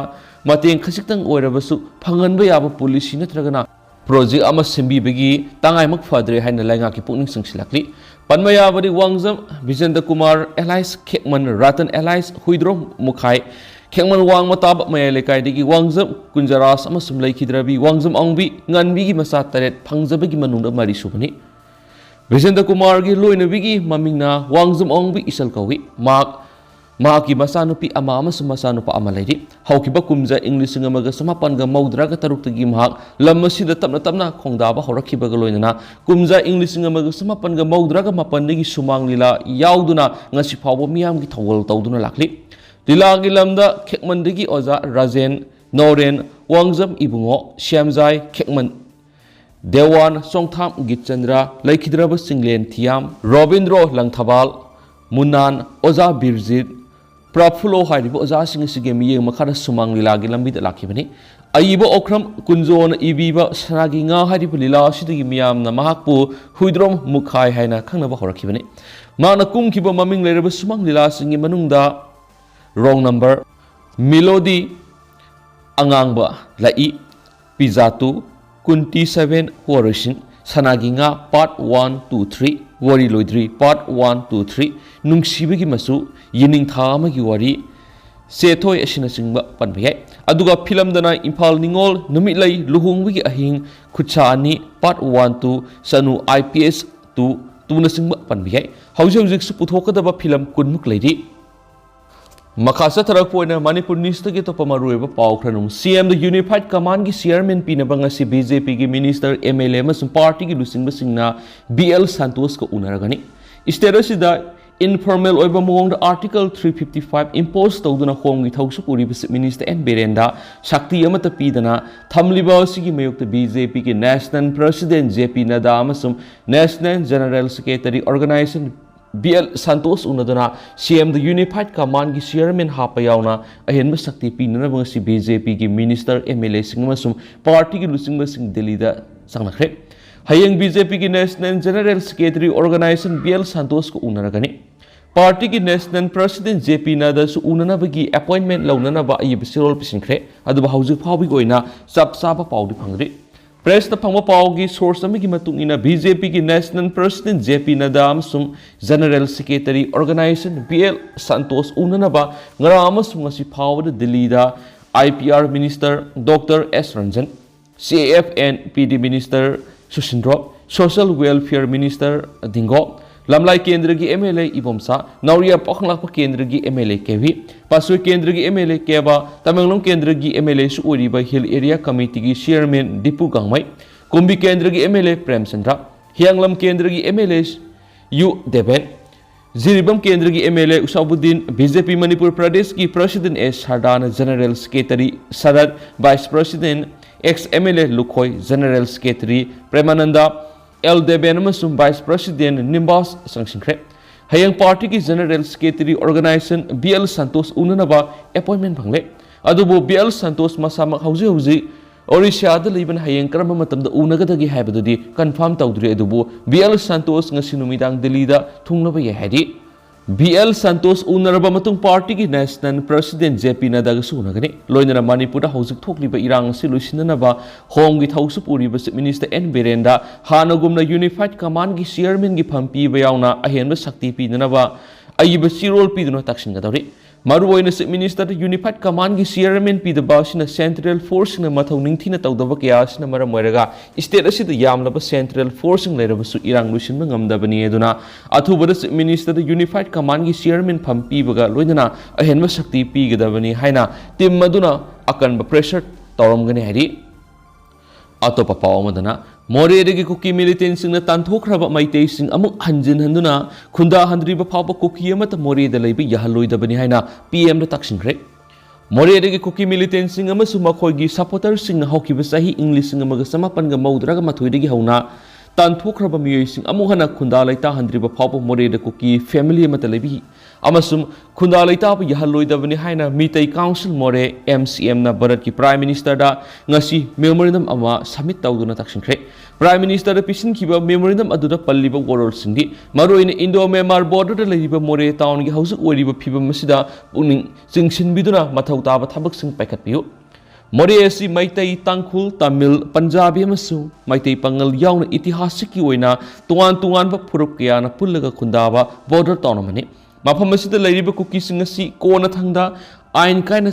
ꯃꯇꯦꯡ ꯈꯖꯤꯛꯇꯪ ꯑꯣꯏꯔꯕꯁꯨ ꯐꯪꯍꯟꯕ ꯌꯥꯕ ꯄꯣꯂꯤꯁꯤ ꯅꯠꯇ꯭ꯔꯒꯅ ꯄ꯭ꯔꯣꯖꯦꯛ ꯑꯃ ꯁꯦꯝꯕꯤꯕꯒꯤ ꯇꯉꯥꯏꯃꯛ ꯐꯗ꯭ꯔꯦ ꯍꯥꯏꯅ ꯂꯩꯉꯥꯛꯀꯤ ꯄꯨꯛꯅꯤꯡ ꯆꯤꯡꯁꯤꯜꯂꯛꯂꯤ꯫ ꯄꯟꯕ ꯌꯥꯕꯗꯤ ꯋꯥꯡꯖꯝ ꯕꯤꯖꯦꯟꯗ꯭ꯔ ꯀꯨꯃꯥꯔ alias ꯈꯦꯛꯃꯟ, ꯔꯇꯟ alias ꯍꯨꯏꯗ꯭ꯔꯣꯝ ꯃꯨꯈꯥꯏ, ꯈꯦꯛꯃꯟ ꯋꯥꯡꯃ ꯇꯥꯕ ꯃꯌꯥꯏ ꯂꯩꯀꯥꯏꯗꯒꯤ ꯋꯥꯡꯖꯝ ꯀꯨꯟꯖꯔꯥꯖ ꯑꯃꯁꯨꯡ ꯂꯩꯈꯤꯗ꯭ꯔꯕꯤ ꯋꯥꯡꯖꯝ ꯑꯣꯡꯕꯤ ꯉꯥꯟꯕꯤꯒꯤ ꯃꯆꯥ ꯇꯔꯦꯠ ꯐꯪꯖꯕꯒꯤ ꯃꯅꯨꯡꯗ ꯃꯔꯤꯁꯨꯕꯅꯤ꯫ ꯕꯤꯖꯦꯟꯗ꯭ꯔ ꯀꯨꯃꯥꯔꯒꯤ ꯂꯣꯏꯅꯕꯤꯒꯤ ꯃꯃꯤꯡꯅ ꯋꯥꯡꯖꯝ ꯑꯣꯡꯕꯤ ꯏꯆꯜ ꯀꯧꯏ꯫ ꯃꯍꯥꯛ ꯃꯍꯥꯛꯀꯤ ꯃꯆꯥꯅꯨꯄꯤ ꯑꯃ ꯑꯃꯁꯨꯡ ꯃꯆꯥꯅꯨꯄꯥ ꯑꯃ ꯂꯩꯔꯤ꯫ ꯍꯧꯈꯤꯕ ꯀꯨꯝꯖꯥ ꯏꯪ ꯂꯤꯁꯤꯡ ꯑꯃꯒ ꯆꯃꯥꯄꯟꯒ ꯃꯧꯗ꯭ꯔꯥꯒ ꯇꯔꯨꯛꯇꯒꯤ ꯃꯍꯥꯛ ꯂꯝ ꯑꯁꯤꯗ ꯇꯞꯅ ꯇꯞꯅ ꯈꯣꯡꯗꯥꯕ ꯍꯧꯔꯛꯈꯤꯕꯒ ꯂꯣꯏꯅꯅ ꯀꯨꯝꯖꯥ ꯏꯪ ꯂꯤꯁꯤꯡ ꯑꯃꯒ ꯆꯃꯥꯄꯟꯒ ꯃꯧꯗ꯭ꯔꯥꯒ ꯃꯥꯄꯟꯗꯒꯤ ꯁꯨꯃꯥꯡ ꯂꯤꯂꯥ ꯌꯥꯎꯗꯨꯅ ꯉꯁꯤ ꯐꯥꯎꯕ ꯃꯤꯌꯥꯝꯒꯤ ꯊꯧꯒꯜ ꯇꯧꯗꯨꯅ ꯂꯥꯛꯂꯤ꯫ ꯂꯤꯂꯥꯒꯤ ꯂꯝꯗ ꯈꯦꯛꯃꯟꯗꯒꯤ ꯑꯣꯖꯥ ꯔꯥꯖꯦꯟ, ꯅꯣꯔꯦꯟ, ꯋꯥꯡꯖꯝ ꯏꯕꯨꯡꯉꯣ, ꯁ꯭ꯌꯥꯝꯖꯥꯏ ꯈꯦꯛꯃꯟ, ꯗꯦꯋꯥꯟ ꯆꯣꯡꯊꯥꯝ ꯒꯤꯠꯆꯟꯗ꯭ꯔ, ꯂꯩꯈꯤꯗ꯭ꯔꯕ ꯆꯤꯡꯂꯦꯟ ꯊꯤꯌꯥꯝ, ꯔꯣꯕꯤꯟꯗ꯭ꯔꯣ ꯂꯪꯊꯕꯥꯜ, ꯃꯨꯅꯥꯟ, ꯑꯣꯖꯥ ꯕꯤꯔꯖꯤꯠ, ꯄ꯭ꯔꯐꯨꯜꯂꯣ ꯍꯥꯏꯔꯤꯕ ꯑꯣꯖꯥꯁꯤꯡ ꯑꯁꯤꯒꯤ ꯃꯤꯠꯌꯦꯡ ꯃꯈꯥꯗ ꯁꯨꯃꯥꯡ ꯂꯤꯂꯥꯒꯤ ꯂꯝꯕꯤꯗ ꯂꯥꯛꯈꯤꯕꯅꯤ꯫ ꯑꯏꯕ ꯑꯣꯀ꯭ꯔꯝ ꯀꯨꯟꯖꯣꯅ ꯏꯕꯤꯕ ꯁꯅꯥꯒꯤ ꯉꯥ ꯍꯥꯏꯔꯤꯕ ꯂꯤꯂꯥ ꯑꯁꯤꯗꯒꯤ ꯃꯤꯌꯥꯝꯅ ꯃꯍꯥꯛꯄꯨ ꯍꯨꯏꯗ꯭ꯔꯣꯝ ꯃꯨꯈꯥꯏ ꯍꯥꯏꯅ ꯈꯪꯅꯕ ꯍꯧꯔꯛꯈꯤꯕꯅꯤ꯫ ꯃꯍꯥꯛꯅ ꯀꯨꯝꯈꯤꯕ ꯃꯃꯤꯡ ꯂꯩꯔꯕ ꯁꯨꯃꯥꯡ ꯂꯤꯂꯥꯁꯤꯡꯒꯤ ꯃꯅꯨꯡꯗ ꯔꯣꯡ ꯅꯝꯕꯔ, ꯃꯤꯂꯣꯗꯤ, ꯑꯉꯥꯡꯕ ꯂꯥꯛꯏ, ꯄꯤꯖꯥꯇꯨ, ꯀꯨꯟꯇꯤ ꯁꯚꯦꯟ ꯋꯥꯔꯣꯏꯁꯤꯟ, ꯁꯅꯥꯒꯤ ꯉꯥ part one, two, three, ꯋꯥꯔꯤ ꯂꯣꯏꯗ꯭ꯔꯤ part one, two, three, ꯅꯨꯡꯁꯤꯕꯒꯤ ꯃꯆꯨ, ꯌꯦꯅꯤꯡꯊꯥ ꯑꯃꯒꯤ ꯋꯥꯔꯤ, ꯆꯦꯊꯣꯏ ꯑꯁꯤꯅꯆꯤꯡꯕ ꯄꯟꯕ ꯌꯥꯏ꯫ ꯑꯗꯨꯒ ꯐꯤꯂꯝꯗꯅ ꯏꯝꯐꯥꯜ ꯅꯤꯉꯣꯜ, ꯅꯨꯃꯤꯠꯂꯩ, ꯂꯨꯍꯣꯡꯕꯒꯤ ꯑꯍꯤꯡ, ꯈꯨꯠꯁꯥ ꯑꯅꯤ part one, two, Chanu I P S two, ꯇꯨꯅꯆꯤꯡꯕ ꯄꯟꯕ ꯌꯥꯏ꯫ ꯍꯧꯖꯤꯛ ꯍꯧꯖꯤꯛꯁꯨ ꯄꯨꯊꯣꯛꯀꯗꯕ ꯐꯤꯂꯝ ꯀꯨꯟꯃꯨꯛ ꯂꯩꯔꯤ꯫ ꯃꯈꯥ ꯆꯠꯊꯔꯛꯄ ꯑꯣꯏꯅ ꯃꯅꯤꯄꯨꯔ ꯅ꯭ꯌꯨꯁꯇꯒꯤ ꯑꯇꯣꯞꯄ ꯃꯔꯨꯑꯣꯏꯕ ꯄꯥꯎ ꯈꯔ ꯅꯨꯡ꯫ C M ꯗ Unified Command ꯒꯤ chairman ꯄꯤꯅꯕ ꯉꯁꯤ B J P ꯒꯤ minister, M L A ꯑꯃꯁꯨꯡ party ꯒꯤ ꯂꯨꯆꯤꯡꯕꯁꯤꯡꯅ B L ꯁꯟꯇꯣꯁꯀ ꯎꯅꯔꯒꯅꯤ꯫ State ꯑꯁꯤꯗ Informal ꯑꯣꯏꯕ ꯃꯑꯣꯡꯗ Article three fifty five impose ꯇꯧꯗꯨꯅ ꯍꯣꯝꯒꯤ ꯊꯧꯁꯨ ꯄꯨꯔꯤꯕ Chief Minister N ꯕꯤꯔꯦꯟꯗ ꯁꯛꯇꯤ ꯑꯃꯠꯇ ꯄꯤꯗꯅ ꯊꯝꯂꯤꯕ ꯑꯁꯤꯒꯤ ꯃꯥꯌꯣꯛꯇ BJPꯒꯤ National President J P ꯅꯗꯥ ꯑꯃꯁꯨꯡ National General Secretary Organization B L Santosh ꯎꯅꯗꯨꯅ CMꯗ Unified Commandꯒꯤ Chairman ꯍꯥꯞꯄ ꯌꯥꯎꯅ ꯑꯍꯦꯟꯕ ꯁꯛꯇꯤ ꯄꯤꯅꯅꯕ ꯉꯁꯤ BJPꯒꯤ Minister, MLAꯁꯤꯡ ꯑꯃꯁꯨꯡ partyꯒꯤ ꯂꯨꯆꯤꯡꯕꯁꯤꯡ ꯗꯤꯜꯂꯤꯗ ꯆꯪꯅꯈ꯭ꯔꯦ꯫ ꯍꯌꯦꯡ BJPꯒꯤ National General Secretary Organization B L ꯁꯟꯇꯣꯁꯀ ꯎꯅꯔꯒꯅꯤ꯫ Partyꯒꯤ National President J P ꯅꯗꯥꯁꯨ ꯎꯅꯅꯕꯒꯤ appointment ꯂꯧꯅꯅꯕ ꯑꯏꯕ ꯆꯦꯔꯣꯜ ꯄꯤꯁꯤꯟꯈ꯭ꯔꯦ꯫ ꯑꯗꯨꯕꯨ ꯍꯧꯖꯤꯛ ꯐꯥꯎꯕꯒꯤ ꯑꯣꯏꯅ ꯆꯞ ꯆꯥꯕ ꯄꯥꯎꯗꯤ ꯐꯪꯗ꯭ꯔꯤ꯫ Pressꯇ ꯐꯪꯕ ꯄꯥꯎꯒꯤ source ꯑꯃꯒꯤ ꯃꯇꯨꯡ ꯏꯟꯅ BJPꯒꯤ National President J P ꯅꯗꯥ ꯑꯃꯁꯨꯡ General Secretary Organization B L Santosh ꯎꯅꯅꯕ ꯉꯔꯥꯡ ꯑꯃꯁꯨꯡ ꯉꯁꯤ ꯐꯥꯎꯕꯗ ꯗꯤꯜꯂꯤꯗ IPR Minister Doctor S Ranjan, CAF and PD Minister ꯁꯨꯁꯤꯟꯗ꯭ꯔꯣ, Social Welfare Minister ꯗꯤꯡꯒꯣ, ꯂꯝꯂꯥꯏ ꯀꯦꯟꯗ꯭ꯔꯒꯤ MLA ꯏꯕꯣꯝꯆꯥ, ꯅꯥꯎꯔꯤꯌꯥ ꯄꯥꯎꯈꯪꯂꯥꯛꯄ ꯀꯦꯟꯗ꯭ꯔꯒꯤ MLA ꯀꯦꯕꯤ, ꯄꯥꯠꯁꯣꯏ ꯀꯦꯟꯗ꯭ꯔꯒꯤ MLA ꯀꯦꯕꯥ, ꯇꯃꯦꯡꯂꯣꯡ ꯀꯦꯟꯗ꯭ꯔꯒꯤ MLAꯁꯨ ꯑꯣꯏꯔꯤꯕ Hill Area Committeeꯒꯤ Chairman ꯗꯤꯄꯨ ꯒꯥꯡꯃꯩ, ꯀꯨꯝꯕꯤ ꯀꯦꯟꯗ꯭ꯔꯒꯤ MLA ꯄ꯭ꯔꯦꯝꯆꯟꯗ꯭ꯔ, ꯍꯤꯌꯥꯡꯂꯝ ꯀꯦꯟꯗ꯭ꯔꯒꯤ MLA ꯌꯨ ꯗꯦꯕꯦꯟ, ꯖꯤꯔꯤꯕꯥꯝ ꯀꯦꯟꯗ꯭ꯔꯒꯤ MLA ꯎꯁꯥꯎꯕꯨꯗꯤꯟ, BJP ꯃꯅꯤꯄꯨꯔ ꯄ꯭ꯔꯗꯦꯁꯀꯤ President ꯑꯦꯁ ꯁꯔꯗꯥꯅ General Secretary Sarat, Vice President ex MLA ꯂꯨꯈꯣꯏ, General Secretary ꯄ꯭ꯔꯦꯃꯥꯅꯟꯗ, ꯑꯦꯜ ꯗꯦꯕꯦꯟ ꯑꯃꯁꯨꯡ Vice President ꯅꯤꯝꯕꯥꯁ ꯆꯪꯁꯤꯟꯈ꯭ꯔꯦ꯫ ꯍꯌꯦꯡ partyꯒꯤ General Secretary Organization B L Santosh ꯎꯅꯅꯕ appointment ꯐꯪꯂꯦ꯫ ꯑꯗꯨꯕꯨ B L ꯁꯟꯇꯣꯁ ꯃꯁꯥꯃꯛ ꯍꯧꯖꯤꯛ ꯍꯧꯖꯤꯛ ꯑꯣꯔꯤꯁꯥꯗ ꯂꯩꯕꯅ ꯍꯌꯦꯡ ꯀꯔꯝꯕ ꯃꯇꯝꯗ ꯎꯅꯒꯗꯒꯦ ꯍꯥꯏꯕꯗꯨꯗꯤ confirm ꯇꯧꯗ꯭ꯔꯤ꯫ ꯑꯗꯨꯕꯨ B L ꯁꯟꯇꯣꯁ ꯉꯁꯤ ꯅꯨꯃꯤꯗꯥꯡ ꯗꯤꯜꯂꯤꯗ ꯊꯨꯡꯂꯕ ꯌꯥꯏ ꯍꯥꯏꯔꯤ꯫ B L ꯁꯟꯇꯣꯁ ꯎꯅꯔꯕ ꯃꯇꯨꯡ partyꯒꯤ National President J P ꯅꯗꯥꯒꯁꯨ ꯎꯅꯒꯅꯤ꯫ ꯂꯣꯏꯅꯅ ꯃꯅꯤꯄꯨꯔꯗ ꯍꯧꯖꯤꯛ ꯊꯣꯛꯂꯤꯕ ꯏꯔꯥꯡ ꯑꯁꯤ ꯂꯣꯏꯁꯤꯟꯅꯅꯕ ꯍꯣꯝꯒꯤ ꯊꯧꯁꯨ ꯄꯨꯔꯤꯕ Chief Minister N ꯕꯤꯔꯦꯟꯗ ꯍꯥꯟꯅꯒꯨꯝꯅ Unified Commandꯒꯤ Chairmanꯒꯤ ꯐꯝ ꯄꯤꯕ ꯌꯥꯎꯅ ꯑꯍꯦꯟꯕ ꯁꯛꯇꯤ ꯄꯤꯅꯅꯕ ꯑꯏꯕ ꯆꯦꯔꯣꯜ ꯄꯤꯗꯨꯅ ꯇꯛꯁꯤꯟꯒꯗꯧꯔꯤ꯫ ꯃꯔꯨꯑꯣꯏꯅ Chief Ministerꯗ Unified Commandꯒꯤ Chairman ꯄꯤꯗꯕ ꯑꯁꯤꯅ Central Forceꯁꯤꯡꯅ ꯃꯊꯧ ꯅꯤꯡꯊꯤꯅ ꯇꯧꯗꯕ ꯀꯌꯥ ꯑꯁꯤꯅ ꯃꯔꯝ ꯑꯣꯏꯔꯒ state ꯑꯁꯤꯗ ꯌꯥꯝꯂꯕ Central Forceꯁꯤꯡ ꯂꯩꯔꯕꯁꯨ ꯏꯔꯥꯡ ꯂꯣꯏꯁꯤꯟꯕ ꯉꯝꯗꯕꯅꯤ꯫ ꯑꯗꯨꯅ ꯑꯊꯨꯕꯗ Chief Ministerꯗ Unified Commandꯒꯤ Chairman ꯐꯝ ꯄꯤꯕꯒ ꯂꯣꯏꯅꯅ ꯑꯍꯦꯟꯕ ꯁꯛꯇꯤ ꯄꯤꯒꯗꯕꯅꯤ ꯍꯥꯏꯅ team ꯑꯗꯨꯅ ꯑꯀꯟꯕ pressure ꯇꯧꯔꯝꯒꯅꯤ ꯍꯥꯏꯔꯤ꯫ ꯑꯇꯣꯞꯄ ꯄꯥꯎ ꯑꯃꯗꯅ, ꯃꯣꯔꯦꯗꯒꯤ ꯀꯨꯀꯤ ꯃꯤꯂꯤꯇꯦꯟꯁꯤꯡꯅ ꯇꯥꯟꯊꯣꯛꯈ꯭ꯔꯕ ꯃꯩꯇꯩꯁꯤꯡ ꯑꯃꯨꯛ ꯍꯟꯖꯤꯟ ꯍꯟꯗꯨꯅ ꯈꯨꯟꯗꯥꯍꯟꯗ꯭ꯔꯤꯕ ꯐꯥꯎꯕ ꯀꯨꯀꯤ ꯑꯃꯠꯇ ꯃꯣꯔꯦꯗ ꯂꯩꯕ ꯌꯥꯍꯜꯂꯣꯏꯗꯕꯅꯤ ꯍꯥꯏꯅ ꯄꯤ ꯑꯦꯝꯗ ꯇꯛꯁꯤꯟꯈ꯭ꯔꯦ꯫ ꯃꯣꯔꯦꯗꯒꯤ ꯀꯨꯀꯤ ꯃꯤꯂꯤꯇꯦꯟꯁꯤꯡ ꯑꯃꯁꯨꯡ ꯃꯈꯣꯏꯒꯤ ꯁꯄꯣꯔꯇꯔꯁꯤꯡꯅ ꯍꯧꯈꯤꯕ ꯆꯍꯤ ꯏꯪ ꯂꯤꯁꯤꯡ ꯑꯃꯒ ꯆꯃꯥꯄꯟꯒ ꯃꯧꯗ꯭ꯔꯥꯒ ꯃꯥꯊꯣꯏꯗꯒꯤ ꯍꯧꯅ ꯇꯥꯟꯊꯣꯛꯈ꯭ꯔꯕ ꯃꯤꯑꯣꯏꯁꯤꯡ ꯑꯃꯨꯛ ꯍꯟꯅ ꯈꯨꯟꯗꯥ ꯂꯩꯇꯥꯍꯟꯗ꯭ꯔꯤꯕ ꯐꯥꯎꯕ ꯃꯣꯔꯦꯗ ꯀꯨꯀꯤ ꯐꯦꯃꯤꯂꯤ ꯑꯃꯠꯇ ꯂꯩꯕꯤ ꯑꯃꯁꯨꯡ ꯈꯨꯟꯗꯥ ꯂꯩꯇꯥꯕ ꯌꯥꯍꯜꯂꯣꯏꯗꯕꯅꯤ ꯍꯥꯏꯅ ꯃꯤꯇꯩ ꯀꯥꯎꯟꯁꯤꯜ ꯃꯣꯔꯦ, ꯑꯦꯝ ꯁꯤ ꯑꯦꯝꯅ ꯚꯥꯔꯠꯀꯤ ꯄ꯭ꯔꯥꯏꯝ ꯃꯤꯅꯤꯁꯇꯔꯗ ꯉꯁꯤ ꯃꯦꯃꯣꯔꯦꯟꯗꯝ ꯑꯃ ꯁꯕꯃꯤꯠ ꯇꯧꯗꯨꯅ ꯇꯛꯁꯤꯟꯈ꯭ꯔꯦ꯫ ꯄ꯭ꯔꯥꯏꯝ ꯃꯤꯅꯤꯁꯇꯔꯗ ꯄꯤꯁꯤꯟꯈꯤꯕ ꯃꯦꯃꯣꯔꯦꯟꯗꯝ ꯑꯗꯨꯗ ꯄꯜꯂꯤꯕ ꯋꯥꯔꯣꯜꯁꯤꯡꯗꯤ ꯃꯔꯨꯑꯣꯏꯅ ꯏꯟꯗꯣ ꯃ꯭ꯌꯥꯟꯃꯥꯔ ꯕꯣꯔꯗꯔꯗ ꯂꯩꯔꯤꯕ ꯃꯣꯔꯦ ꯇꯥꯎꯟꯒꯤ ꯍꯧꯖꯤꯛ ꯑꯣꯏꯔꯤꯕ ꯐꯤꯕꯝ ꯑꯁꯤꯗ ꯄꯨꯛꯅꯤꯡ ꯆꯤꯡꯁꯤꯟꯕꯤꯗꯨꯅ ꯃꯊꯧ ꯇꯥꯕ ꯊꯕꯛꯁꯤꯡ ꯄꯥꯏꯈꯠꯄꯤꯌꯨ꯫ ꯃꯣꯔꯦ ꯑꯁꯤ ꯃꯩꯇꯩ, ꯇꯥꯡꯈꯨꯜ, ꯇꯥꯃꯤꯜ, ꯄꯟꯖꯥꯕꯤ ꯑꯃꯁꯨꯡ ꯃꯩꯇꯩ ꯄꯥꯉꯜ ꯌꯥꯎꯅ ꯏꯇꯤꯍꯥꯁꯤꯛꯀꯤ ꯑꯣꯏꯅ ꯇꯣꯉꯥꯟ ꯇꯣꯉꯥꯟꯕ ꯐꯨꯔꯨꯞ ꯀꯌꯥꯅ ꯄꯨꯜꯂꯒ ꯈꯨꯟꯗꯥꯕ ꯕꯣꯔꯗꯔ ꯇꯥꯎꯟ ꯑꯃꯅꯤ꯫ ꯃꯐꯝ ꯑꯁꯤꯗ ꯂꯩꯔꯤꯕ ꯀꯨꯀꯤꯁꯤꯡ ꯑꯁꯤ ꯀꯣꯟꯅꯊꯪꯗ ꯑꯥꯏꯟ ꯀꯥꯏꯅ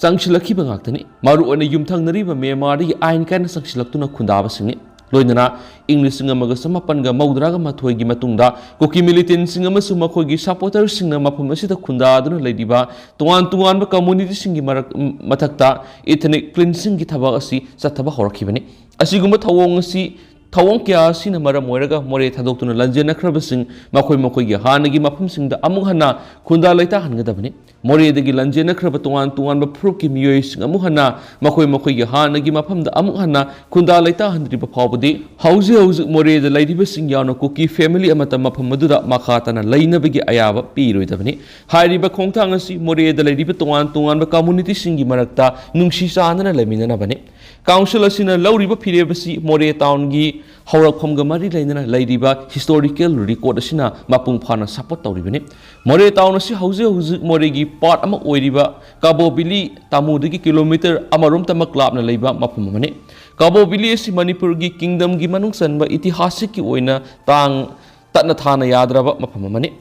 ꯆꯪꯁꯤꯜꯂꯛꯈꯤꯕ ꯉꯥꯛꯇꯅꯤ꯫ ꯃꯔꯨꯑꯣꯏꯅ ꯌꯨꯝꯊꯪꯅꯔꯤꯕ ꯃ꯭ꯌꯥꯟꯃꯥꯔꯗꯒꯤ ꯑꯥꯏꯟ ꯀꯥꯏꯅ ꯆꯪꯁꯤꯜꯂꯛꯇꯨꯅ ꯈꯨꯟꯗꯥꯕꯁꯤꯡꯅꯤ꯫ ꯂꯣꯏꯅꯅ ꯏꯪ ꯂꯤꯁꯤꯡ ꯑꯃꯒ ꯆꯃꯥꯄꯟꯒ ꯃꯧꯗ꯭ꯔꯥꯒ ꯃꯥꯊꯣꯏꯒꯤ ꯃꯇꯨꯡꯗ ꯀꯨꯀꯤ ꯃꯤꯂꯤꯇꯦꯟꯁꯤꯡ ꯑꯃꯁꯨꯡ ꯃꯈꯣꯏꯒꯤ ꯁꯄꯣꯔꯇꯔꯁꯤꯡꯅ ꯃꯐꯝ ꯑꯁꯤꯗ ꯈꯨꯟꯗꯥꯗꯨꯅ ꯂꯩꯔꯤꯕ ꯇꯣꯉꯥꯟ ꯇꯣꯉꯥꯟꯕ ꯀꯝꯃꯨꯅꯤꯇꯤꯁꯤꯡꯒꯤ ꯃꯔꯛ, ꯃꯊꯛꯇ ꯏꯊꯅꯤꯛ ꯀ꯭ꯂꯤꯟꯁꯤꯡꯒꯤ ꯊꯕꯛ ꯑꯁꯤ ꯆꯠꯊꯕ ꯍꯧꯔꯛꯈꯤꯕꯅꯤ꯫ ꯑꯁꯤꯒꯨꯝꯕ ꯊꯧꯑꯣꯡ ꯑꯁꯤ, ꯊꯧꯑꯣꯡ ꯀꯌꯥ ꯑꯁꯤꯅ ꯃꯔꯝ ꯑꯣꯏꯔꯒ ꯃꯣꯔꯦ ꯊꯥꯗꯣꯛꯇꯨꯅ ꯂꯥꯟꯖꯦꯟꯅꯈ꯭ꯔꯕꯁꯤꯡ ꯃꯈꯣꯏ ꯃꯈꯣꯏꯒꯤ ꯍꯥꯟꯅꯒꯤ ꯃꯐꯝꯁꯤꯡꯗ ꯑꯃꯨꯛ ꯍꯟꯅ ꯈꯨꯟꯗꯥ ꯂꯩꯇꯥꯍꯟꯒꯗꯕꯅꯤ꯫ ꯃꯣꯔꯦꯗꯒꯤ ꯂꯥꯟꯖꯦꯟꯅꯈ꯭ꯔꯕ ꯇꯣꯉꯥꯟ ꯇꯣꯉꯥꯟꯕ ꯐꯨꯔꯨꯞꯀꯤ ꯃꯤꯑꯣꯏꯁꯤꯡ ꯑꯃꯨꯛ ꯍꯟꯅ ꯃꯈꯣꯏ ꯃꯈꯣꯏꯒꯤ ꯍꯥꯟꯅꯒꯤ ꯃꯐꯝꯗ ꯑꯃꯨꯛ ꯍꯟꯅ ꯈꯨꯟꯗꯥ ꯂꯩꯇꯥꯍꯟꯗ꯭ꯔꯤꯕ ꯐꯥꯎꯕꯗꯤ ꯍꯧꯖꯤꯛ ꯍꯧꯖꯤꯛ ꯃꯣꯔꯦꯗ ꯂꯩꯔꯤꯕꯁꯤꯡ ꯌꯥꯎꯅ ꯀꯨꯀꯤ ꯐꯦꯃꯤꯂꯤ ꯑꯃꯠꯇ ꯃꯐꯝ ꯑꯗꯨꯗ ꯃꯈꯥ ꯇꯥꯅ ꯂꯩꯅꯕꯒꯤ ꯑꯌꯥꯕ ꯄꯤꯔꯣꯏꯗꯕꯅꯤ꯫ ꯍꯥꯏꯔꯤꯕ ꯈꯣꯡꯊꯥꯡ ꯑꯁꯤ ꯃꯣꯔꯦꯗ ꯂꯩꯔꯤꯕ ꯇꯣꯉꯥꯟ ꯇꯣꯉꯥꯟꯕ ꯀꯝꯃꯨꯅꯤꯇꯤꯁꯤꯡꯒꯤ ꯃꯔꯛꯇ ꯅꯨꯡꯁꯤ ꯆꯥꯟꯅꯅ ꯂꯩꯃꯤꯟꯅꯅꯕꯅꯤ꯫ ꯀꯥꯎꯟꯁꯤꯜ ꯑꯁꯤꯅ ꯂꯧꯔꯤꯕ ꯐꯤꯔꯦꯞ ꯑꯁꯤ ꯃꯣꯔꯦ ꯇꯥꯎꯟꯒꯤ ꯍꯧꯔꯛꯐꯝꯒ ꯃꯔꯤ ꯂꯩꯅꯅ ꯂꯩꯔꯤꯕ ꯍꯤꯁꯇꯣꯔꯤꯀꯦꯜ ꯔꯤꯀꯣꯔꯗ ꯑꯁꯤꯅ ꯃꯄꯨꯡ ꯐꯥꯅ ꯁꯄꯣꯔꯠ ꯇꯧꯔꯤꯕꯅꯤ꯫ ꯃꯣꯔꯦ ꯇꯥꯎꯟ ꯑꯁꯤ ꯍꯧꯖꯤꯛ ꯍꯧꯖꯤꯛ ꯃꯣꯔꯦꯒꯤ ꯄꯥꯔꯠ ꯑꯃ ꯑꯣꯏꯔꯤꯕ ꯀꯥꯕꯣ ꯚꯦꯂꯤ ꯇꯥꯃꯨꯗꯒꯤ ꯀꯤꯂꯣꯃꯤꯇꯔ ꯑꯃꯔꯣꯝꯇꯃꯛ ꯂꯥꯞꯅ ꯂꯩꯕ ꯃꯐꯝ ꯑꯃꯅꯤ꯫ ꯀꯥꯕꯣ ꯚꯦꯂꯤ ꯑꯁꯤ ꯃꯅꯤꯄꯨꯔꯒꯤ ꯀꯤꯡꯗꯝꯒꯤ ꯃꯅꯨꯡ ꯆꯟꯕ ꯏꯇꯤꯍꯥꯁꯤꯛꯀꯤ ꯑꯣꯏꯅ ꯇꯥꯡ ꯇꯠꯅ ꯊꯥꯅ ꯌꯥꯗ꯭ꯔꯕ ꯃꯐꯝ ꯑꯃꯅꯤ꯫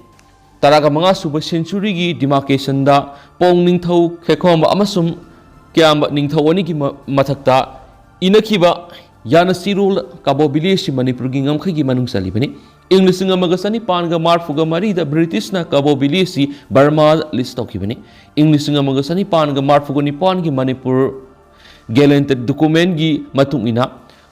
ꯇꯔꯥꯒ ꯃꯉꯥ ꯁꯨꯕ ꯁꯦꯟꯆꯨꯔꯤꯒꯤ ꯗꯤꯃꯥꯔꯀꯦꯁꯟꯗ ꯄꯣꯡ ꯅꯤꯡꯊꯧ ꯈꯦꯈꯣꯝꯕ ꯑꯃꯁꯨꯡ ꯀꯌꯥꯝꯕ ꯅꯤꯡꯊꯧ ꯑꯅꯤꯒꯤ ꯃ-, ꯃꯊꯛꯇ ꯏꯅꯈꯤꯕ ꯌꯥꯅꯆꯤꯔꯣꯜ ꯀꯥꯕꯣ ꯚꯦꯂꯤ ꯑꯁꯤ ꯃꯅꯤꯄꯨꯔꯒꯤ ꯉꯝꯈꯩꯒꯤ ꯃꯅꯨꯡ ꯆꯜꯂꯤꯕꯅꯤ꯫ ꯏꯪ ꯂꯤꯁꯤꯡ ꯑꯃꯒ ꯆꯅꯤꯄꯥꯟꯒ ꯃꯔꯐꯨꯒ ꯃꯔꯤꯗ ꯕ꯭ꯔꯤꯇꯤꯁꯅ ꯀꯥꯕꯣ ꯚꯦꯂꯤ ꯑꯁꯤ ꯕꯔꯃꯥ ꯂꯤꯁ ꯇꯧꯈꯤꯕꯅꯤ꯫ ꯏꯪ ꯂꯤꯁꯤꯡ ꯑꯃꯒ ꯆꯅꯤꯄꯥꯟꯒ ꯃꯔꯐꯨꯒ ꯅꯤꯄꯥꯟꯒꯤ ꯃꯅꯤꯄꯨꯔ ꯒꯦꯂꯦꯟꯇꯦꯠ ꯗꯣꯀꯨꯃꯦꯟꯒꯤ ꯃꯇꯨꯡ ꯏꯟꯅ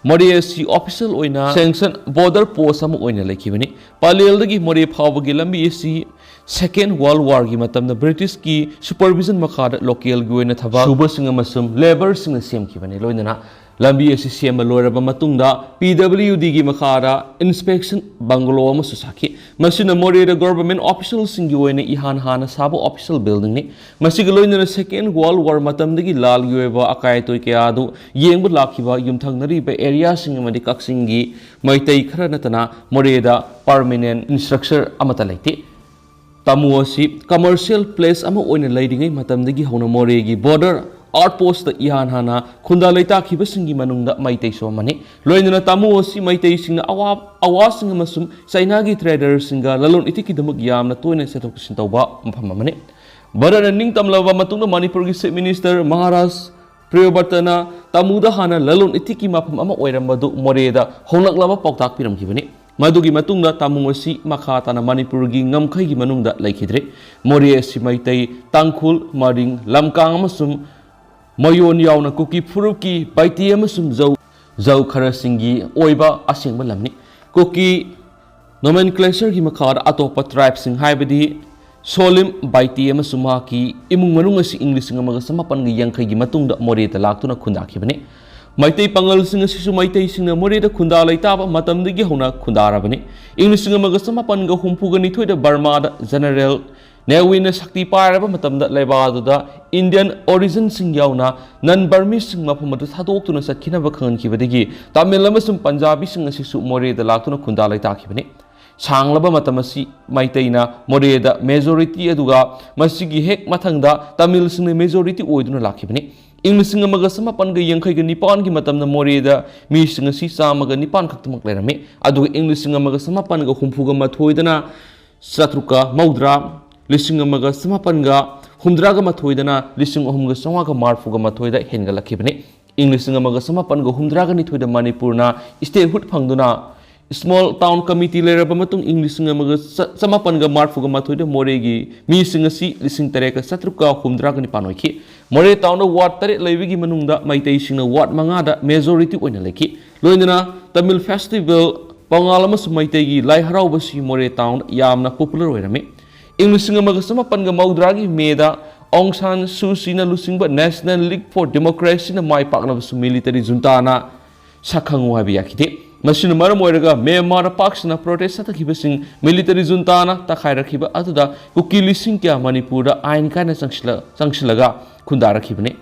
ꯃꯣꯔꯦ ꯑꯁꯤ ꯑꯣꯐꯤꯁꯤꯌꯦꯜ ꯑꯣꯏꯅ ꯁꯦꯡꯁꯟ ꯕꯣꯔꯗꯔ ꯄꯣꯁ ꯑꯃ ꯑꯣꯏꯅ ꯂꯩꯈꯤꯕꯅꯤ꯫ ꯄꯂꯦꯜꯗꯒꯤ ꯃꯣꯔꯦ ꯐꯥꯎꯕꯒꯤ ꯂꯝꯕꯤ ꯑꯁꯤ ꯁꯦꯀꯦꯟ ꯋꯥꯔꯜ ꯋꯥꯔꯒꯤ ꯃꯇꯝꯗ ꯕ꯭ꯔꯤꯇꯤꯁꯀꯤ ꯁꯨꯄꯔꯚꯤꯖꯟ ꯃꯈꯥꯗ ꯂꯣꯀꯦꯜꯒꯤ ꯑꯣꯏꯅ ꯊꯕꯛ ꯁꯨꯕꯁꯤꯡ ꯑꯃꯁꯨꯡ ꯂꯦꯕꯔꯁꯤꯡꯅ ꯁꯦꯝꯈꯤꯕꯅꯤ꯫ ꯂꯣꯏꯅꯅ ꯂꯝꯕꯤ ꯑꯁꯤ ꯁꯦꯝꯕ ꯂꯣꯏꯔꯕ ꯃꯇꯨꯡꯗ ꯄꯤ ꯗꯕ꯭ꯂꯤꯌꯨ ꯗꯤꯒꯤ ꯃꯈꯥꯗ ꯏꯟꯁꯄꯦꯛꯁꯟ ꯕꯪꯒꯂꯣ ꯑꯃꯁꯨ ꯁꯥꯈꯤ꯫ ꯃꯁꯤꯅ ꯃꯣꯔꯦꯗ ꯒꯣꯚꯔꯟꯃꯦꯟꯠ ꯑꯣꯐꯤꯁꯤꯌꯦꯜꯁꯤꯡꯒꯤ ꯑꯣꯏꯅ ꯏꯍꯥꯟ ꯍꯥꯟꯅ ꯁꯥꯕ ꯑꯣꯐꯤꯁꯤꯌꯦꯜ ꯕꯤꯜꯗꯤꯡꯅꯤ꯫ ꯃꯁꯤꯒ ꯂꯣꯏꯅꯅ ꯁꯦꯀꯦꯟ ꯋꯥꯔꯜ ꯋꯥꯔ ꯃꯇꯝꯗꯒꯤ ꯂꯥꯜꯒꯤ ꯑꯣꯏꯕ ꯑꯀꯥꯏ ꯑꯇꯣꯏ ꯀꯌꯥ ꯑꯗꯨ ꯌꯦꯡꯕ ꯂꯥꯛꯈꯤꯕ ꯌꯨꯝꯊꯪꯅꯔꯤꯕ ꯑꯦꯔꯤꯌꯥꯁꯤꯡ ꯑꯃꯗꯤ ꯀꯛꯆꯤꯡꯒꯤ ꯃꯩꯇꯩ ꯈꯔ ꯅꯠꯇꯅ ꯃꯣꯔꯦꯗ ꯄꯔꯃꯤꯅꯦꯟꯠ ꯏꯟꯐ꯭ꯔꯥꯁ꯭ꯇ꯭ꯔꯛꯆꯔ ꯑꯃꯠꯇ ꯂꯩꯇꯦ꯫ ꯇꯥꯃꯨ ꯑꯁꯤ ꯀꯃꯔꯁꯤꯌꯦꯜ ꯄ꯭ꯂꯦꯁ ꯑꯃ ꯑꯣꯏꯅ ꯂꯩꯔꯤꯉꯩ ꯃꯇꯝꯗꯒꯤ ꯍꯧꯅ ꯃꯣꯔꯦꯒꯤ ꯕꯣꯔꯗꯔ ꯑꯥꯎꯠꯄꯣꯁꯇ ꯏꯍꯥꯟ ꯍꯥꯟꯅ ꯈꯨꯟꯗꯥ ꯂꯩꯇꯥꯈꯤꯕꯁꯤꯡꯒꯤ ꯃꯅꯨꯡꯗ ꯃꯩꯇꯩꯁꯨ ꯑꯃꯅꯤ꯫ ꯂꯣꯏꯅꯅ ꯇꯥꯃꯨ ꯑꯁꯤ ꯃꯩꯇꯩꯁꯤꯡꯅ ꯑꯋꯥ-, ꯑꯋꯥꯁꯤꯡ ꯑꯃꯁꯨꯡ ꯆꯥꯏꯅꯥꯒꯤ ꯇ꯭ꯔꯦꯗꯔꯁꯤꯡꯒ ꯂꯂꯣꯟ ꯏꯇꯤꯛꯀꯤꯗꯃꯛ ꯌꯥꯝꯅ ꯇꯣꯏꯅ ꯆꯠꯊꯣꯛ ꯆꯠꯁꯤꯟ ꯇꯧꯕ ꯃꯐꯝ ꯑꯃꯅꯤ꯫ ꯚꯥꯔꯠꯅ ꯅꯤꯡꯇꯝꯂꯕ ꯃꯇꯨꯡꯗ ꯃꯅꯤꯄꯨꯔꯒꯤ ꯆꯤꯐ ꯃꯤꯅꯤꯁꯇꯔ ꯃꯍꯥꯔꯥꯖ ꯄ꯭ꯔꯤꯌꯣꯕ꯭ꯔꯇꯅ ꯇꯥꯃꯨꯗ ꯍꯥꯟꯅ ꯂꯂꯣꯟ ꯏꯇꯤꯛꯀꯤ ꯃꯐꯝ ꯑꯃ ꯑꯣꯏꯔꯝꯕꯗꯨ ꯃꯣꯔꯦꯗ ꯍꯣꯡꯂꯛꯂꯕ ꯄꯥꯎꯇꯥꯛ ꯄꯤꯔꯝꯈꯤꯕꯅꯤ꯫ ꯃꯗꯨꯒꯤ ꯃꯇꯨꯡꯗ ꯇꯥꯃꯨ ꯑꯁꯤ ꯃꯈꯥ ꯇꯥꯅ ꯃꯅꯤꯄꯨꯔꯒꯤ ꯉꯝꯈꯩꯒꯤ ꯃꯅꯨꯡꯗ ꯂꯩꯈꯤꯗ꯭ꯔꯦ꯫ ꯃꯣꯔꯦ ꯑꯁꯤ ꯃꯩꯇꯩ, ꯇꯥꯡꯈꯨꯜ, ꯃꯔꯤꯡ, ꯂꯝꯀꯥꯡ ꯑꯃꯁꯨꯡ ꯃꯌꯣꯟ ꯌꯥꯎꯅ ꯀꯨꯀꯤ ꯐꯨꯔꯨꯞꯀꯤ ꯕꯥꯏꯇꯦ ꯑꯃꯁꯨꯡ ꯖꯧ, ꯖꯧ ꯈꯔꯁꯤꯡꯒꯤ ꯑꯣꯏꯕ ꯑꯁꯦꯡꯕ ꯂꯝꯅꯤ꯫ ꯀꯨꯀꯤ ꯅꯣꯃꯦꯟꯀ꯭ꯂꯦꯆꯔꯒꯤ ꯃꯈꯥꯗ ꯑꯇꯣꯞꯄ ꯇ꯭ꯔꯥꯏꯕꯁꯤꯡ ꯍꯥꯏꯕꯗꯤ ꯁꯣꯂꯤꯝ, ꯕꯥꯏꯇꯤ ꯑꯃꯁꯨꯡ ꯃꯍꯥꯛꯀꯤ ꯏꯃꯨꯡ ꯃꯅꯨꯡ ꯑꯁꯤ ꯏꯪ ꯂꯤꯁꯤꯡ ꯑꯃꯒ ꯆꯃꯥꯄꯟꯒ ꯌꯥꯡꯈꯩꯒꯤ ꯃꯇꯨꯡꯗ ꯃꯣꯔꯦꯗ ꯂꯥꯛꯇꯨꯅ ꯈꯨꯟꯗꯥꯈꯤꯕꯅꯤ꯫ ꯃꯩꯇꯩ ꯄꯥꯉꯜꯁꯤꯡ ꯑꯁꯤꯁꯨ ꯃꯩꯇꯩꯁꯤꯡꯅ ꯃꯣꯔꯦꯗ ꯈꯨꯟꯗꯥ ꯂꯩꯇꯥꯕ ꯃꯇꯝꯗꯒꯤ ꯍꯧꯅ ꯈꯨꯟꯗꯥꯔꯕꯅꯤ꯫ ꯏꯪ ꯂꯤꯁꯤꯡ ꯑꯃꯒ ꯆꯃꯥꯄꯟꯒ ꯍꯨꯝꯐꯨꯒ ꯅꯤꯊꯣꯏꯗ ꯕꯔꯃꯥꯗ ꯖꯦꯅꯔꯦꯜ ꯅꯦꯋꯤꯟꯅ ꯁꯛꯇꯤ ꯄꯥꯏꯔꯕ ꯃꯇꯝꯗ ꯂꯩꯕꯥꯛ ꯑꯗꯨꯗ ꯏꯟꯗꯤꯌꯟ ꯑꯣꯔꯤꯖꯤꯟꯁꯤꯡ ꯌꯥꯎꯅ ꯅꯟ ꯕꯔꯃꯤꯁꯁꯤꯡ ꯃꯐꯝ ꯑꯗꯨ ꯊꯥꯗꯣꯛꯇꯨꯅ ꯆꯠꯈꯤꯅꯕ ꯈꯪꯍꯟꯈꯤꯕꯗꯒꯤ ꯇꯥꯃꯤꯜ ꯑꯃꯁꯨꯡ ꯄꯟꯖꯥꯕꯤꯁꯤꯡ ꯑꯁꯤꯁꯨ ꯃꯣꯔꯦꯗ ꯂꯥꯛꯇꯨꯅ ꯈꯨꯟꯗꯥ ꯂꯩꯇꯥꯈꯤꯕꯅꯤ꯫ ꯁꯥꯡꯂꯕ ꯃꯇꯝ ꯑꯁꯤ ꯃꯩꯇꯩꯅ ꯃꯣꯔꯦꯗ ꯃꯦꯖꯣꯔꯤꯇꯤ, ꯑꯗꯨꯒ ꯃꯁꯤꯒꯤ ꯍꯦꯛ ꯃꯊꯪꯗ ꯇꯥꯃꯤꯜꯁꯤꯡꯅ ꯃꯦꯖꯣꯔꯤꯇꯤ ꯑꯣꯏꯗꯨꯅ ꯂꯥꯛꯈꯤꯕꯅꯤ꯫ ꯏꯪ ꯂꯤꯁꯤꯡ ꯑꯃꯒ ꯆꯃꯥꯄꯟꯒ ꯌꯥꯡꯈꯩꯒ ꯅꯤꯄꯥꯟꯒꯤ ꯃꯇꯝꯗ ꯃꯣꯔꯦꯗ ꯃꯤꯁꯤꯡ ꯑꯁꯤ ꯆꯥꯝꯃꯒ ꯅꯤꯄꯥꯟ ꯈꯛꯇꯃꯛ ꯂꯩꯔꯝꯃꯤ꯫ ꯑꯗꯨꯒ ꯏꯪ ꯂꯤꯁꯤꯡ ꯑꯃꯒ ꯆꯃꯥꯄꯟꯒ ꯍꯨꯝꯐꯨꯒ ꯃꯥꯊꯣꯏꯗꯅ ꯆꯥꯇ꯭ꯔꯨꯛꯀ ꯃꯧꯗ꯭ꯔꯥ, ꯂꯤꯁꯤꯡ ꯑꯃꯒ ꯆꯃꯥꯄꯟꯒ ꯍꯨꯝꯗ꯭ꯔꯥꯒ ꯃꯥꯊꯣꯏꯗꯅ ꯂꯤꯁꯤꯡ ꯑꯍꯨꯝꯒ ꯆꯥꯝꯃꯉꯥꯒ ꯃꯔꯤꯐꯨꯒ ꯃꯥꯊꯣꯏꯗ ꯍꯦꯟꯒꯠꯂꯛꯈꯤꯕꯅꯤ꯫ ꯏꯪ ꯂꯤꯁꯤꯡ ꯑꯃꯒ ꯆꯃꯥꯄꯟꯒ ꯍꯨꯝꯗ꯭ꯔꯥꯒ ꯅꯤꯊꯣꯏꯗ ꯃꯅꯤꯄꯨꯔꯅ statehood ꯐꯪꯗꯨꯅ small town committee ꯂꯩꯔꯕ ꯃꯇꯨꯡ ꯏꯪ ꯂꯤꯁꯤꯡ ꯑꯃꯒ ꯆꯃꯥꯄꯟꯒ ꯃꯔꯤꯐꯨꯒ ꯃꯥꯊꯣꯏꯗ ꯃꯣꯔꯦꯒꯤ ꯃꯤꯁꯤꯡ ꯑꯁꯤ ꯂꯤꯁꯤꯡ ꯇꯔꯦꯠꯀ ꯆꯥꯇ꯭ꯔꯨꯛꯀ ꯍꯨꯝꯗ꯭ꯔꯥꯒ ꯅꯤꯄꯥꯟ ꯑꯣꯏꯈꯤ꯫ ꯃꯣꯔꯦ ꯇꯥꯎꯟꯗ ꯋꯥꯔꯗ ꯇꯔꯦꯠ ꯂꯩꯕꯒꯤ ꯃꯅꯨꯡꯗ ꯃꯩꯇꯩꯁꯤꯡꯅ ꯋꯥꯔꯗ ꯃꯉꯥꯗ ꯃꯦꯖꯣꯔꯤꯇꯤ ꯑꯣꯏꯅ ꯂꯩꯈꯤ꯫ ꯂꯣꯏꯅꯅ ꯇꯥꯃꯤꯜ ꯐꯦꯁꯇꯤꯚꯦꯜ ꯄꯉꯥꯜ ꯑꯃꯁꯨꯡ ꯃꯩꯇꯩꯒꯤ ꯂꯥꯏ ꯍꯔꯥꯎꯕꯁꯤ ꯃꯣꯔꯦ ꯇꯥꯎꯟꯗ ꯌꯥꯝꯅ ꯄꯣꯄꯨꯂꯔ ꯑꯣꯏꯔꯝꯃꯤ꯫ ꯏꯪ ꯂꯤꯁꯤꯡ ꯑꯃꯒ ꯆꯃꯥꯄꯟꯒ ꯃꯧꯗ꯭ꯔꯥꯒꯤ ꯃꯦꯗ ꯑꯣꯡ ꯁꯥꯟ ꯁꯨ ꯆꯤꯅ ꯂꯨꯆꯤꯡꯕ National League for Democracyꯅ ꯃꯥꯏ ꯄꯥꯛꯅꯕꯁꯨ ꯃꯤꯂꯤꯇꯔꯤ ꯖꯨꯟꯇꯥꯅ ꯁꯛꯈꯪꯉꯨ ꯍꯥꯏꯕ ꯌꯥꯈꯤꯗꯦ꯫ ꯃꯁꯤꯅ ꯃꯔꯝ ꯑꯣꯏꯔꯒ ꯃ꯭ꯌꯥꯟꯃꯥꯔꯗ ꯄꯥꯛ ꯁꯟꯅ ꯄ꯭ꯔꯣꯇꯦꯁ ꯆꯠꯊꯈꯤꯕꯁꯤꯡ ꯃꯤꯂꯤꯇꯔꯤ ꯖꯨꯟꯇꯥꯅ ꯇꯛꯈꯥꯏꯔꯛꯈꯤꯕ ꯑꯗꯨꯗ ꯀꯨꯀꯤ ꯂꯤꯁꯤꯡ ꯀꯌꯥ ꯃꯅꯤꯄꯨꯔꯗ ꯑꯥꯏꯟ ꯀꯥꯏꯅ ꯆꯪꯁꯤꯜꯂ-, ꯆꯪꯁꯤꯜꯂꯒ ꯈꯨꯟꯗꯥꯔꯛꯈꯤꯕꯅꯤ꯫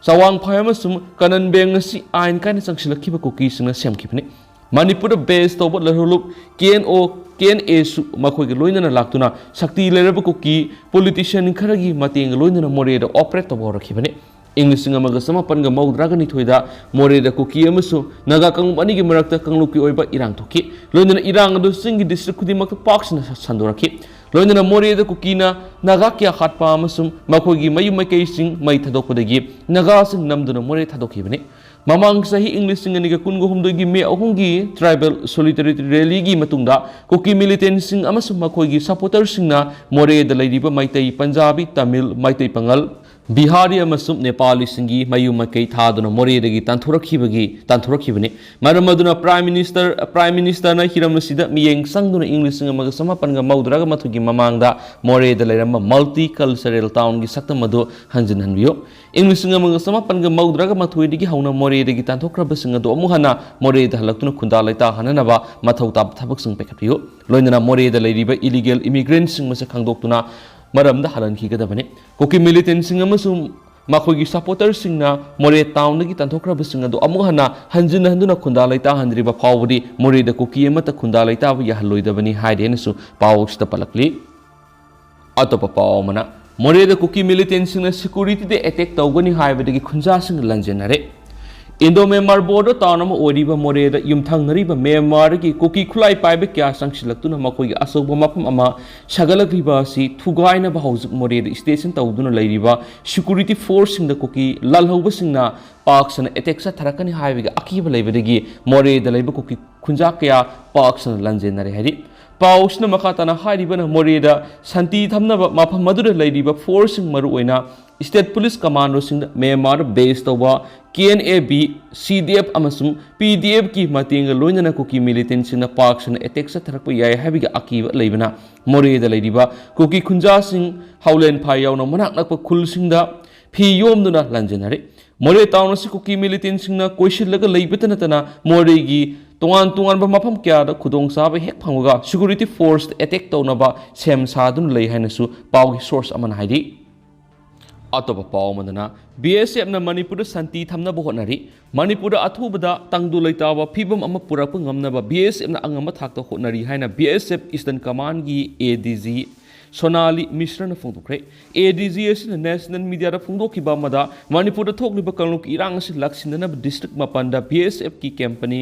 ꯆꯋꯥꯡ ꯐꯥꯏ ꯑꯃꯁꯨꯡ ꯀꯅꯟ ꯕꯦꯡ ꯑꯁꯤ ꯑꯥꯏꯟ ꯀꯥꯏꯅ ꯆꯪꯁꯤꯜꯂꯛꯈꯤꯕ ꯀꯨꯀꯤꯁꯤꯡꯅ ꯁꯦꯝꯈꯤꯕꯅꯤ꯫ ꯃꯅꯤꯄꯨꯔꯗ ꯕꯦꯁ ꯇꯧꯕ ꯂꯩꯍꯧꯂꯨꯞ ꯀꯦ ꯑꯦꯟ ꯑꯣ, ꯀꯦ ꯑꯦꯟ ꯑꯦꯁꯨ ꯃꯈꯣꯏꯒ ꯂꯣꯏꯅꯅ ꯂꯥꯛꯇꯨꯅ ꯁꯛꯇꯤ ꯂꯩꯔꯕ ꯀꯨꯀꯤ ꯄꯣꯂꯤꯇꯤꯁꯤꯌꯟ ꯈꯔꯒꯤ ꯃꯇꯦꯡꯒ ꯂꯣꯏꯅꯅ ꯃꯣꯔꯦꯗ ꯑꯣꯄꯔꯦꯠ ꯇꯧꯕ ꯍꯧꯔꯛꯈꯤꯕꯅꯤ꯫ ꯏꯪ ꯂꯤꯁꯤꯡ ꯑꯃꯒ ꯆꯃꯥꯄꯟꯒ ꯃꯧꯗ꯭ꯔꯥꯒ ꯅꯤꯊꯣꯏꯗ ꯃꯣꯔꯦꯗ ꯀꯨꯀꯤ ꯑꯃꯁꯨꯡ ꯅꯥꯒꯥ ꯀꯥꯡꯂꯨꯞ ꯑꯅꯤꯒꯤ ꯃꯔꯛꯇ ꯀꯥꯡꯂꯨꯞꯀꯤ ꯑꯣꯏꯕ ꯏꯔꯥꯡ ꯊꯣꯛꯈꯤ꯫ ꯂꯣꯏꯅꯅ ꯏꯔꯥꯡ ꯑꯗꯨ ꯆꯤꯡꯒꯤ ꯗꯤꯁꯇ꯭ꯔꯤꯛ ꯈꯨꯗꯤꯡꯃꯛꯇ ꯄꯥꯛ ꯁꯟꯅ ꯁꯟꯗꯣꯔꯛꯈꯤ꯫ ꯂꯣꯏꯅꯅ ꯃꯣꯔꯦꯗ ꯀꯨꯀꯤꯅ ꯅꯥꯒꯥ ꯀꯌꯥ ꯍꯥꯠꯄ ꯑꯃꯁꯨꯡ ꯃꯈꯣꯏꯒꯤ ꯃꯌꯨꯝ ꯃꯀꯩꯁꯤꯡ ꯃꯩ ꯊꯥꯗꯣꯛꯄꯗꯒꯤ ꯅꯥꯒꯥꯁꯤꯡ ꯅꯝꯗꯨꯅ ꯃꯣꯔꯦ ꯊꯥꯗꯣꯛꯈꯤꯕꯅꯤ꯫ ꯃꯃꯥꯡ ꯆꯍꯤ ꯏꯪ ꯂꯤꯁꯤꯡ ꯑꯅꯤꯒ ꯀꯨꯟꯒ ꯍꯨꯝꯗꯣꯏꯒꯤ ꯃꯦ ꯑꯍꯨꯝꯒꯤ ꯇ꯭ꯔꯥꯏꯕꯦꯜ ꯁꯣꯂꯤꯗꯥꯔꯤꯇꯤ ꯔꯦꯂꯤꯒꯤ ꯃꯇꯨꯡꯗ ꯀꯨꯀꯤ ꯃꯤꯂꯤꯇꯦꯟꯁꯤꯡ ꯑꯃꯁꯨꯡ ꯃꯈꯣꯏꯒꯤ ꯁꯄꯣꯔꯇꯔꯁꯤꯡꯅ ꯃꯣꯔꯦꯗ ꯂꯩꯔꯤꯕ ꯃꯩꯇꯩ, ꯄꯟꯖꯥꯕꯤ, ꯇꯥꯃꯤꯜ, ꯃꯩꯇꯩ ꯄꯥꯉꯜ, ꯕꯤꯍꯥꯔꯤ ꯑꯃꯁꯨꯡ ꯅꯦꯄꯥꯂꯤꯁꯤꯡꯒꯤ ꯃꯌꯨꯝ ꯃꯀꯩ ꯊꯥꯗꯨꯅ ꯃꯣꯔꯦꯗꯒꯤ ꯇꯥꯟꯊꯣꯔꯛꯈꯤꯕꯒꯤ, ꯇꯥꯟꯊꯣꯔꯛꯈꯤꯕꯅꯤ꯫ ꯃꯔꯝ ꯑꯗꯨꯅ ꯄ꯭ꯔꯥꯏꯝ ꯃꯤꯅꯤꯁꯇꯔ, ꯄ꯭ꯔꯥꯏꯝ ꯃꯤꯅꯤꯁꯇꯔꯅ ꯍꯤꯔꯝ ꯑꯁꯤꯗ ꯃꯤꯠꯌꯦꯡ ꯆꯪꯗꯨꯅ ꯏꯪ ꯂꯤꯁꯤꯡ ꯑꯃꯒ ꯆꯃꯥꯄꯟꯒ ꯃꯧꯗ꯭ꯔꯥꯒ ꯃꯥꯊꯣꯏꯒꯤ ꯃꯃꯥꯡꯗ ꯃꯣꯔꯦꯗ ꯂꯩꯔꯝꯕ ꯃꯜꯇꯤ ꯀꯜꯆꯔꯦꯜ ꯇꯥꯎꯟꯒꯤ ꯁꯛꯇꯝ ꯑꯗꯨ ꯍꯟꯖꯤꯟꯍꯟꯕꯤꯌꯨ꯫ ꯏꯪ ꯂꯤꯁꯤꯡ ꯑꯃꯒ ꯆꯃꯥꯄꯟꯒ ꯃꯧꯗ꯭ꯔꯥꯒ ꯃꯥꯊꯣꯏꯗꯒꯤ ꯍꯧꯅ ꯃꯣꯔꯦꯗꯒꯤ ꯇꯥꯟꯊꯣꯛꯈ꯭ꯔꯕꯁꯤꯡ ꯑꯗꯨ ꯑꯃꯨꯛ ꯍꯟꯅ ꯃꯣꯔꯦꯗ ꯍꯜꯂꯛꯇꯨꯅ ꯈꯨꯟꯗꯥ ꯂꯩꯇꯥꯍꯟꯅꯅꯕ ꯃꯊꯧ ꯇꯥꯕ ꯊꯕꯛꯁꯤꯡ ꯄꯥꯏꯈꯠꯄꯤꯌꯨ꯫ ꯂꯣꯏꯅꯅ ꯃꯣꯔꯦꯗ ꯂꯩꯔꯤꯕ ꯏꯂꯤꯒꯦꯜ ꯏꯃꯤꯒ꯭ꯔꯦꯟꯠꯁꯤꯡ ꯃꯁꯛ ꯈꯪꯗꯣꯛꯇꯨꯅ ꯃꯔꯝꯗ ꯍꯜꯍꯟꯈꯤꯒꯗꯕꯅꯤ꯫ ꯀꯨꯀꯤ ꯃꯤꯂꯤꯇꯦꯟꯁꯤꯡ ꯑꯃꯁꯨꯡ ꯃꯈꯣꯏꯒꯤ ꯁꯄꯣꯔꯇꯔꯁꯤꯡꯅ ꯃꯣꯔꯦ ꯇꯥꯎꯟꯗꯒꯤ ꯇꯥꯟꯊꯣꯛꯈ꯭ꯔꯕꯁꯤꯡ ꯑꯗꯨ ꯑꯃꯨꯛ ꯍꯟꯅ ꯍꯟꯖꯤꯟ ꯍꯟꯗꯨꯅ ꯈꯨꯟꯗꯥ ꯂꯩꯇꯥꯍꯟꯗ꯭ꯔꯤꯕ ꯐꯥꯎꯕꯗꯤ ꯃꯣꯔꯦꯗ ꯀꯨꯀꯤ ꯑꯃꯠꯇ ꯈꯨꯟꯗꯥ ꯂꯩꯇꯥꯕ ꯌꯥꯍꯜꯂꯣꯏꯗꯕꯅꯤ ꯍꯥꯏꯔꯦꯅꯁꯨ ꯄꯥꯎ ꯑꯁꯤꯗ ꯄꯜꯂꯛꯂꯤ꯫ ꯑꯇꯣꯞꯄ ꯄꯥꯎ ꯑꯃꯅ, ꯃꯣꯔꯦꯗ ꯀꯨꯀꯤ ꯃꯤꯂꯤꯇꯦꯟꯁꯤꯡꯅ ꯁꯦꯀ꯭ꯌꯨꯔꯤꯇꯤꯗ ꯑꯦꯇꯦꯛ ꯇꯧꯒꯅꯤ ꯍꯥꯏꯕꯗꯒꯤ ꯈꯨꯟꯖꯥꯁꯤꯡꯅ ꯂꯟꯖꯦꯟꯅꯔꯦ꯫ ꯏꯟꯗꯣ ꯃ꯭ꯌꯥꯟꯃꯥꯔ ꯕꯣꯔꯗꯔ ꯇꯥꯎꯟ ꯑꯃ ꯑꯣꯏꯔꯤꯕ ꯃꯣꯔꯦꯗ ꯌꯨꯝꯊꯪꯅꯔꯤꯕ ꯃ꯭ꯌꯥꯟꯃꯥꯔꯒꯤ ꯀꯨꯀꯤ ꯈꯨꯠꯂꯥꯏ ꯄꯥꯏꯕ ꯀꯌꯥ ꯆꯪꯁꯤꯜꯂꯛꯇꯨꯅ ꯃꯈꯣꯏꯒꯤ ꯑꯆꯧꯕ ꯃꯐꯝ ꯑꯃ ꯁꯥꯒꯠꯂꯛꯂꯤꯕ ꯑꯁꯤ ꯊꯨꯒꯥꯏꯅꯕ ꯍꯧꯖꯤꯛ ꯃꯣꯔꯦꯗ ꯁ꯭ꯇꯦꯁꯟ ꯇꯧꯗꯨꯅ ꯂꯩꯔꯤꯕ ꯁꯦꯀ꯭ꯌꯨꯔꯤꯇꯤ ꯐꯣꯔꯁꯁꯤꯡꯗ ꯀꯨꯀꯤ ꯂꯥꯜꯍꯧꯕꯁꯤꯡꯅ ꯄꯥꯛ ꯁꯟꯅ ꯑꯦꯇꯦꯛ ꯆꯠꯊꯔꯛꯀꯅꯤ ꯍꯥꯏꯕꯒꯤ ꯑꯀꯤꯕ ꯂꯩꯕꯗꯒꯤ ꯃꯣꯔꯦꯗ ꯂꯩꯕ ꯀꯨꯀꯤ ꯈꯨꯟꯖꯥ ꯀꯌꯥ ꯄꯥꯛ ꯁꯟꯅ ꯂꯟꯖꯦꯟꯅꯔꯦ ꯍꯥꯏꯔꯤ꯫ ꯄꯥꯎ ꯑꯁꯤꯅ ꯃꯈꯥ ꯇꯥꯅ ꯍꯥꯏꯔꯤꯕꯅ ꯃꯣꯔꯦꯗ ꯁꯥꯟꯇꯤ ꯊꯝꯅꯕ ꯃꯐꯝ ꯑꯗꯨꯗ ꯂꯩꯔꯤꯕ ꯐꯣꯔꯁꯁꯤꯡ, ꯃꯔꯨꯑꯣꯏꯅ State Police Commandoꯁꯤꯡꯗ ꯃ꯭ꯌꯥꯟꯃꯥꯔꯗ base ꯇꯧꯕ K N A B, C D F ꯑꯃꯁꯨꯡ P D Fꯀꯤ ꯃꯇꯦꯡꯒ ꯂꯣꯏꯅꯅ ꯀꯨꯀꯤ militantꯁꯤꯡꯅ ꯄꯥꯛ ꯁꯟꯅ attack ꯆꯠꯊꯔꯛꯄ ꯌꯥꯏ ꯍꯥꯏꯕꯒꯤ ꯑꯀꯤꯕ ꯂꯩꯕꯅ ꯃꯣꯔꯦꯗ ꯂꯩꯔꯤꯕ ꯀꯨꯀꯤ ꯈꯨꯟꯖꯥꯁꯤꯡ ꯍꯥꯎꯂꯦꯟꯐꯥꯏ ꯌꯥꯎꯅ ꯃꯅꯥꯛ ꯅꯛꯄ ꯈꯨꯜꯁꯤꯡꯗ ꯐꯤ ꯌꯣꯝꯗꯨꯅ ꯂꯥꯟꯖꯦꯟꯅꯔꯤ꯫ ꯃꯣꯔꯦ town ꯑꯁꯤ ꯀꯨꯀꯤ militantꯁꯤꯡꯅ ꯀꯣꯏꯁꯤꯜꯂꯒ ꯂꯩꯕꯇ ꯅꯠꯇꯅ ꯃꯣꯔꯦꯒꯤ ꯇꯣꯉꯥꯟ ꯇꯣꯉꯥꯟꯕ ꯃꯐꯝ ꯀꯌꯥꯗ ꯈꯨꯗꯣꯡꯆꯥꯕ ꯍꯦꯛ ꯐꯪꯕꯒ security forceꯇ attack ꯇꯧꯅꯕ ꯁꯦꯝ ꯁꯥꯗꯨꯅ ꯂꯩ ꯍꯥꯏꯅꯁꯨ ꯄꯥꯎꯒꯤ source ꯑꯃꯅ ꯍꯥꯏꯔꯤ꯫ ꯑꯇꯣꯞꯄ ꯄꯥꯎ ꯑꯃꯗꯅ, B S Fꯅ ꯃꯅꯤꯄꯨꯔꯗ ꯁꯥꯟꯇꯤ ꯊꯝꯅꯕ ꯍꯣꯠꯅꯔꯤ꯫ ꯃꯅꯤꯄꯨꯔꯗ ꯑꯊꯨꯕꯗ ꯇꯪꯗꯨ ꯂꯩꯇꯥꯕ ꯐꯤꯕꯝ ꯑꯃ ꯄꯨꯔꯛꯄ ꯉꯝꯅꯕ B S Fꯅ ꯑꯉꯝꯕ ꯊꯥꯛꯇ ꯍꯣꯠꯅꯔꯤ ꯍꯥꯏꯅ B S F Eastern Commandꯒꯤ A D G Sonali ꯃꯤꯁ꯭ꯔꯅ ꯐꯣꯡꯗꯣꯛꯈ꯭ꯔꯦ꯫ A D G ꯑꯁꯤꯅ national mediaꯗ ꯐꯣꯡꯗꯣꯛꯈꯤꯕ ꯑꯃꯗ, ꯃꯅꯤꯄꯨꯔꯗ ꯊꯣꯛꯂꯤꯕ ꯀꯥꯡꯂꯨꯞꯀꯤ ꯏꯔꯥꯡ ꯑꯁꯤ ꯂꯥꯛꯁꯤꯟꯅꯅꯕ district ꯃꯥꯄꯟꯗ B S Fꯀꯤ company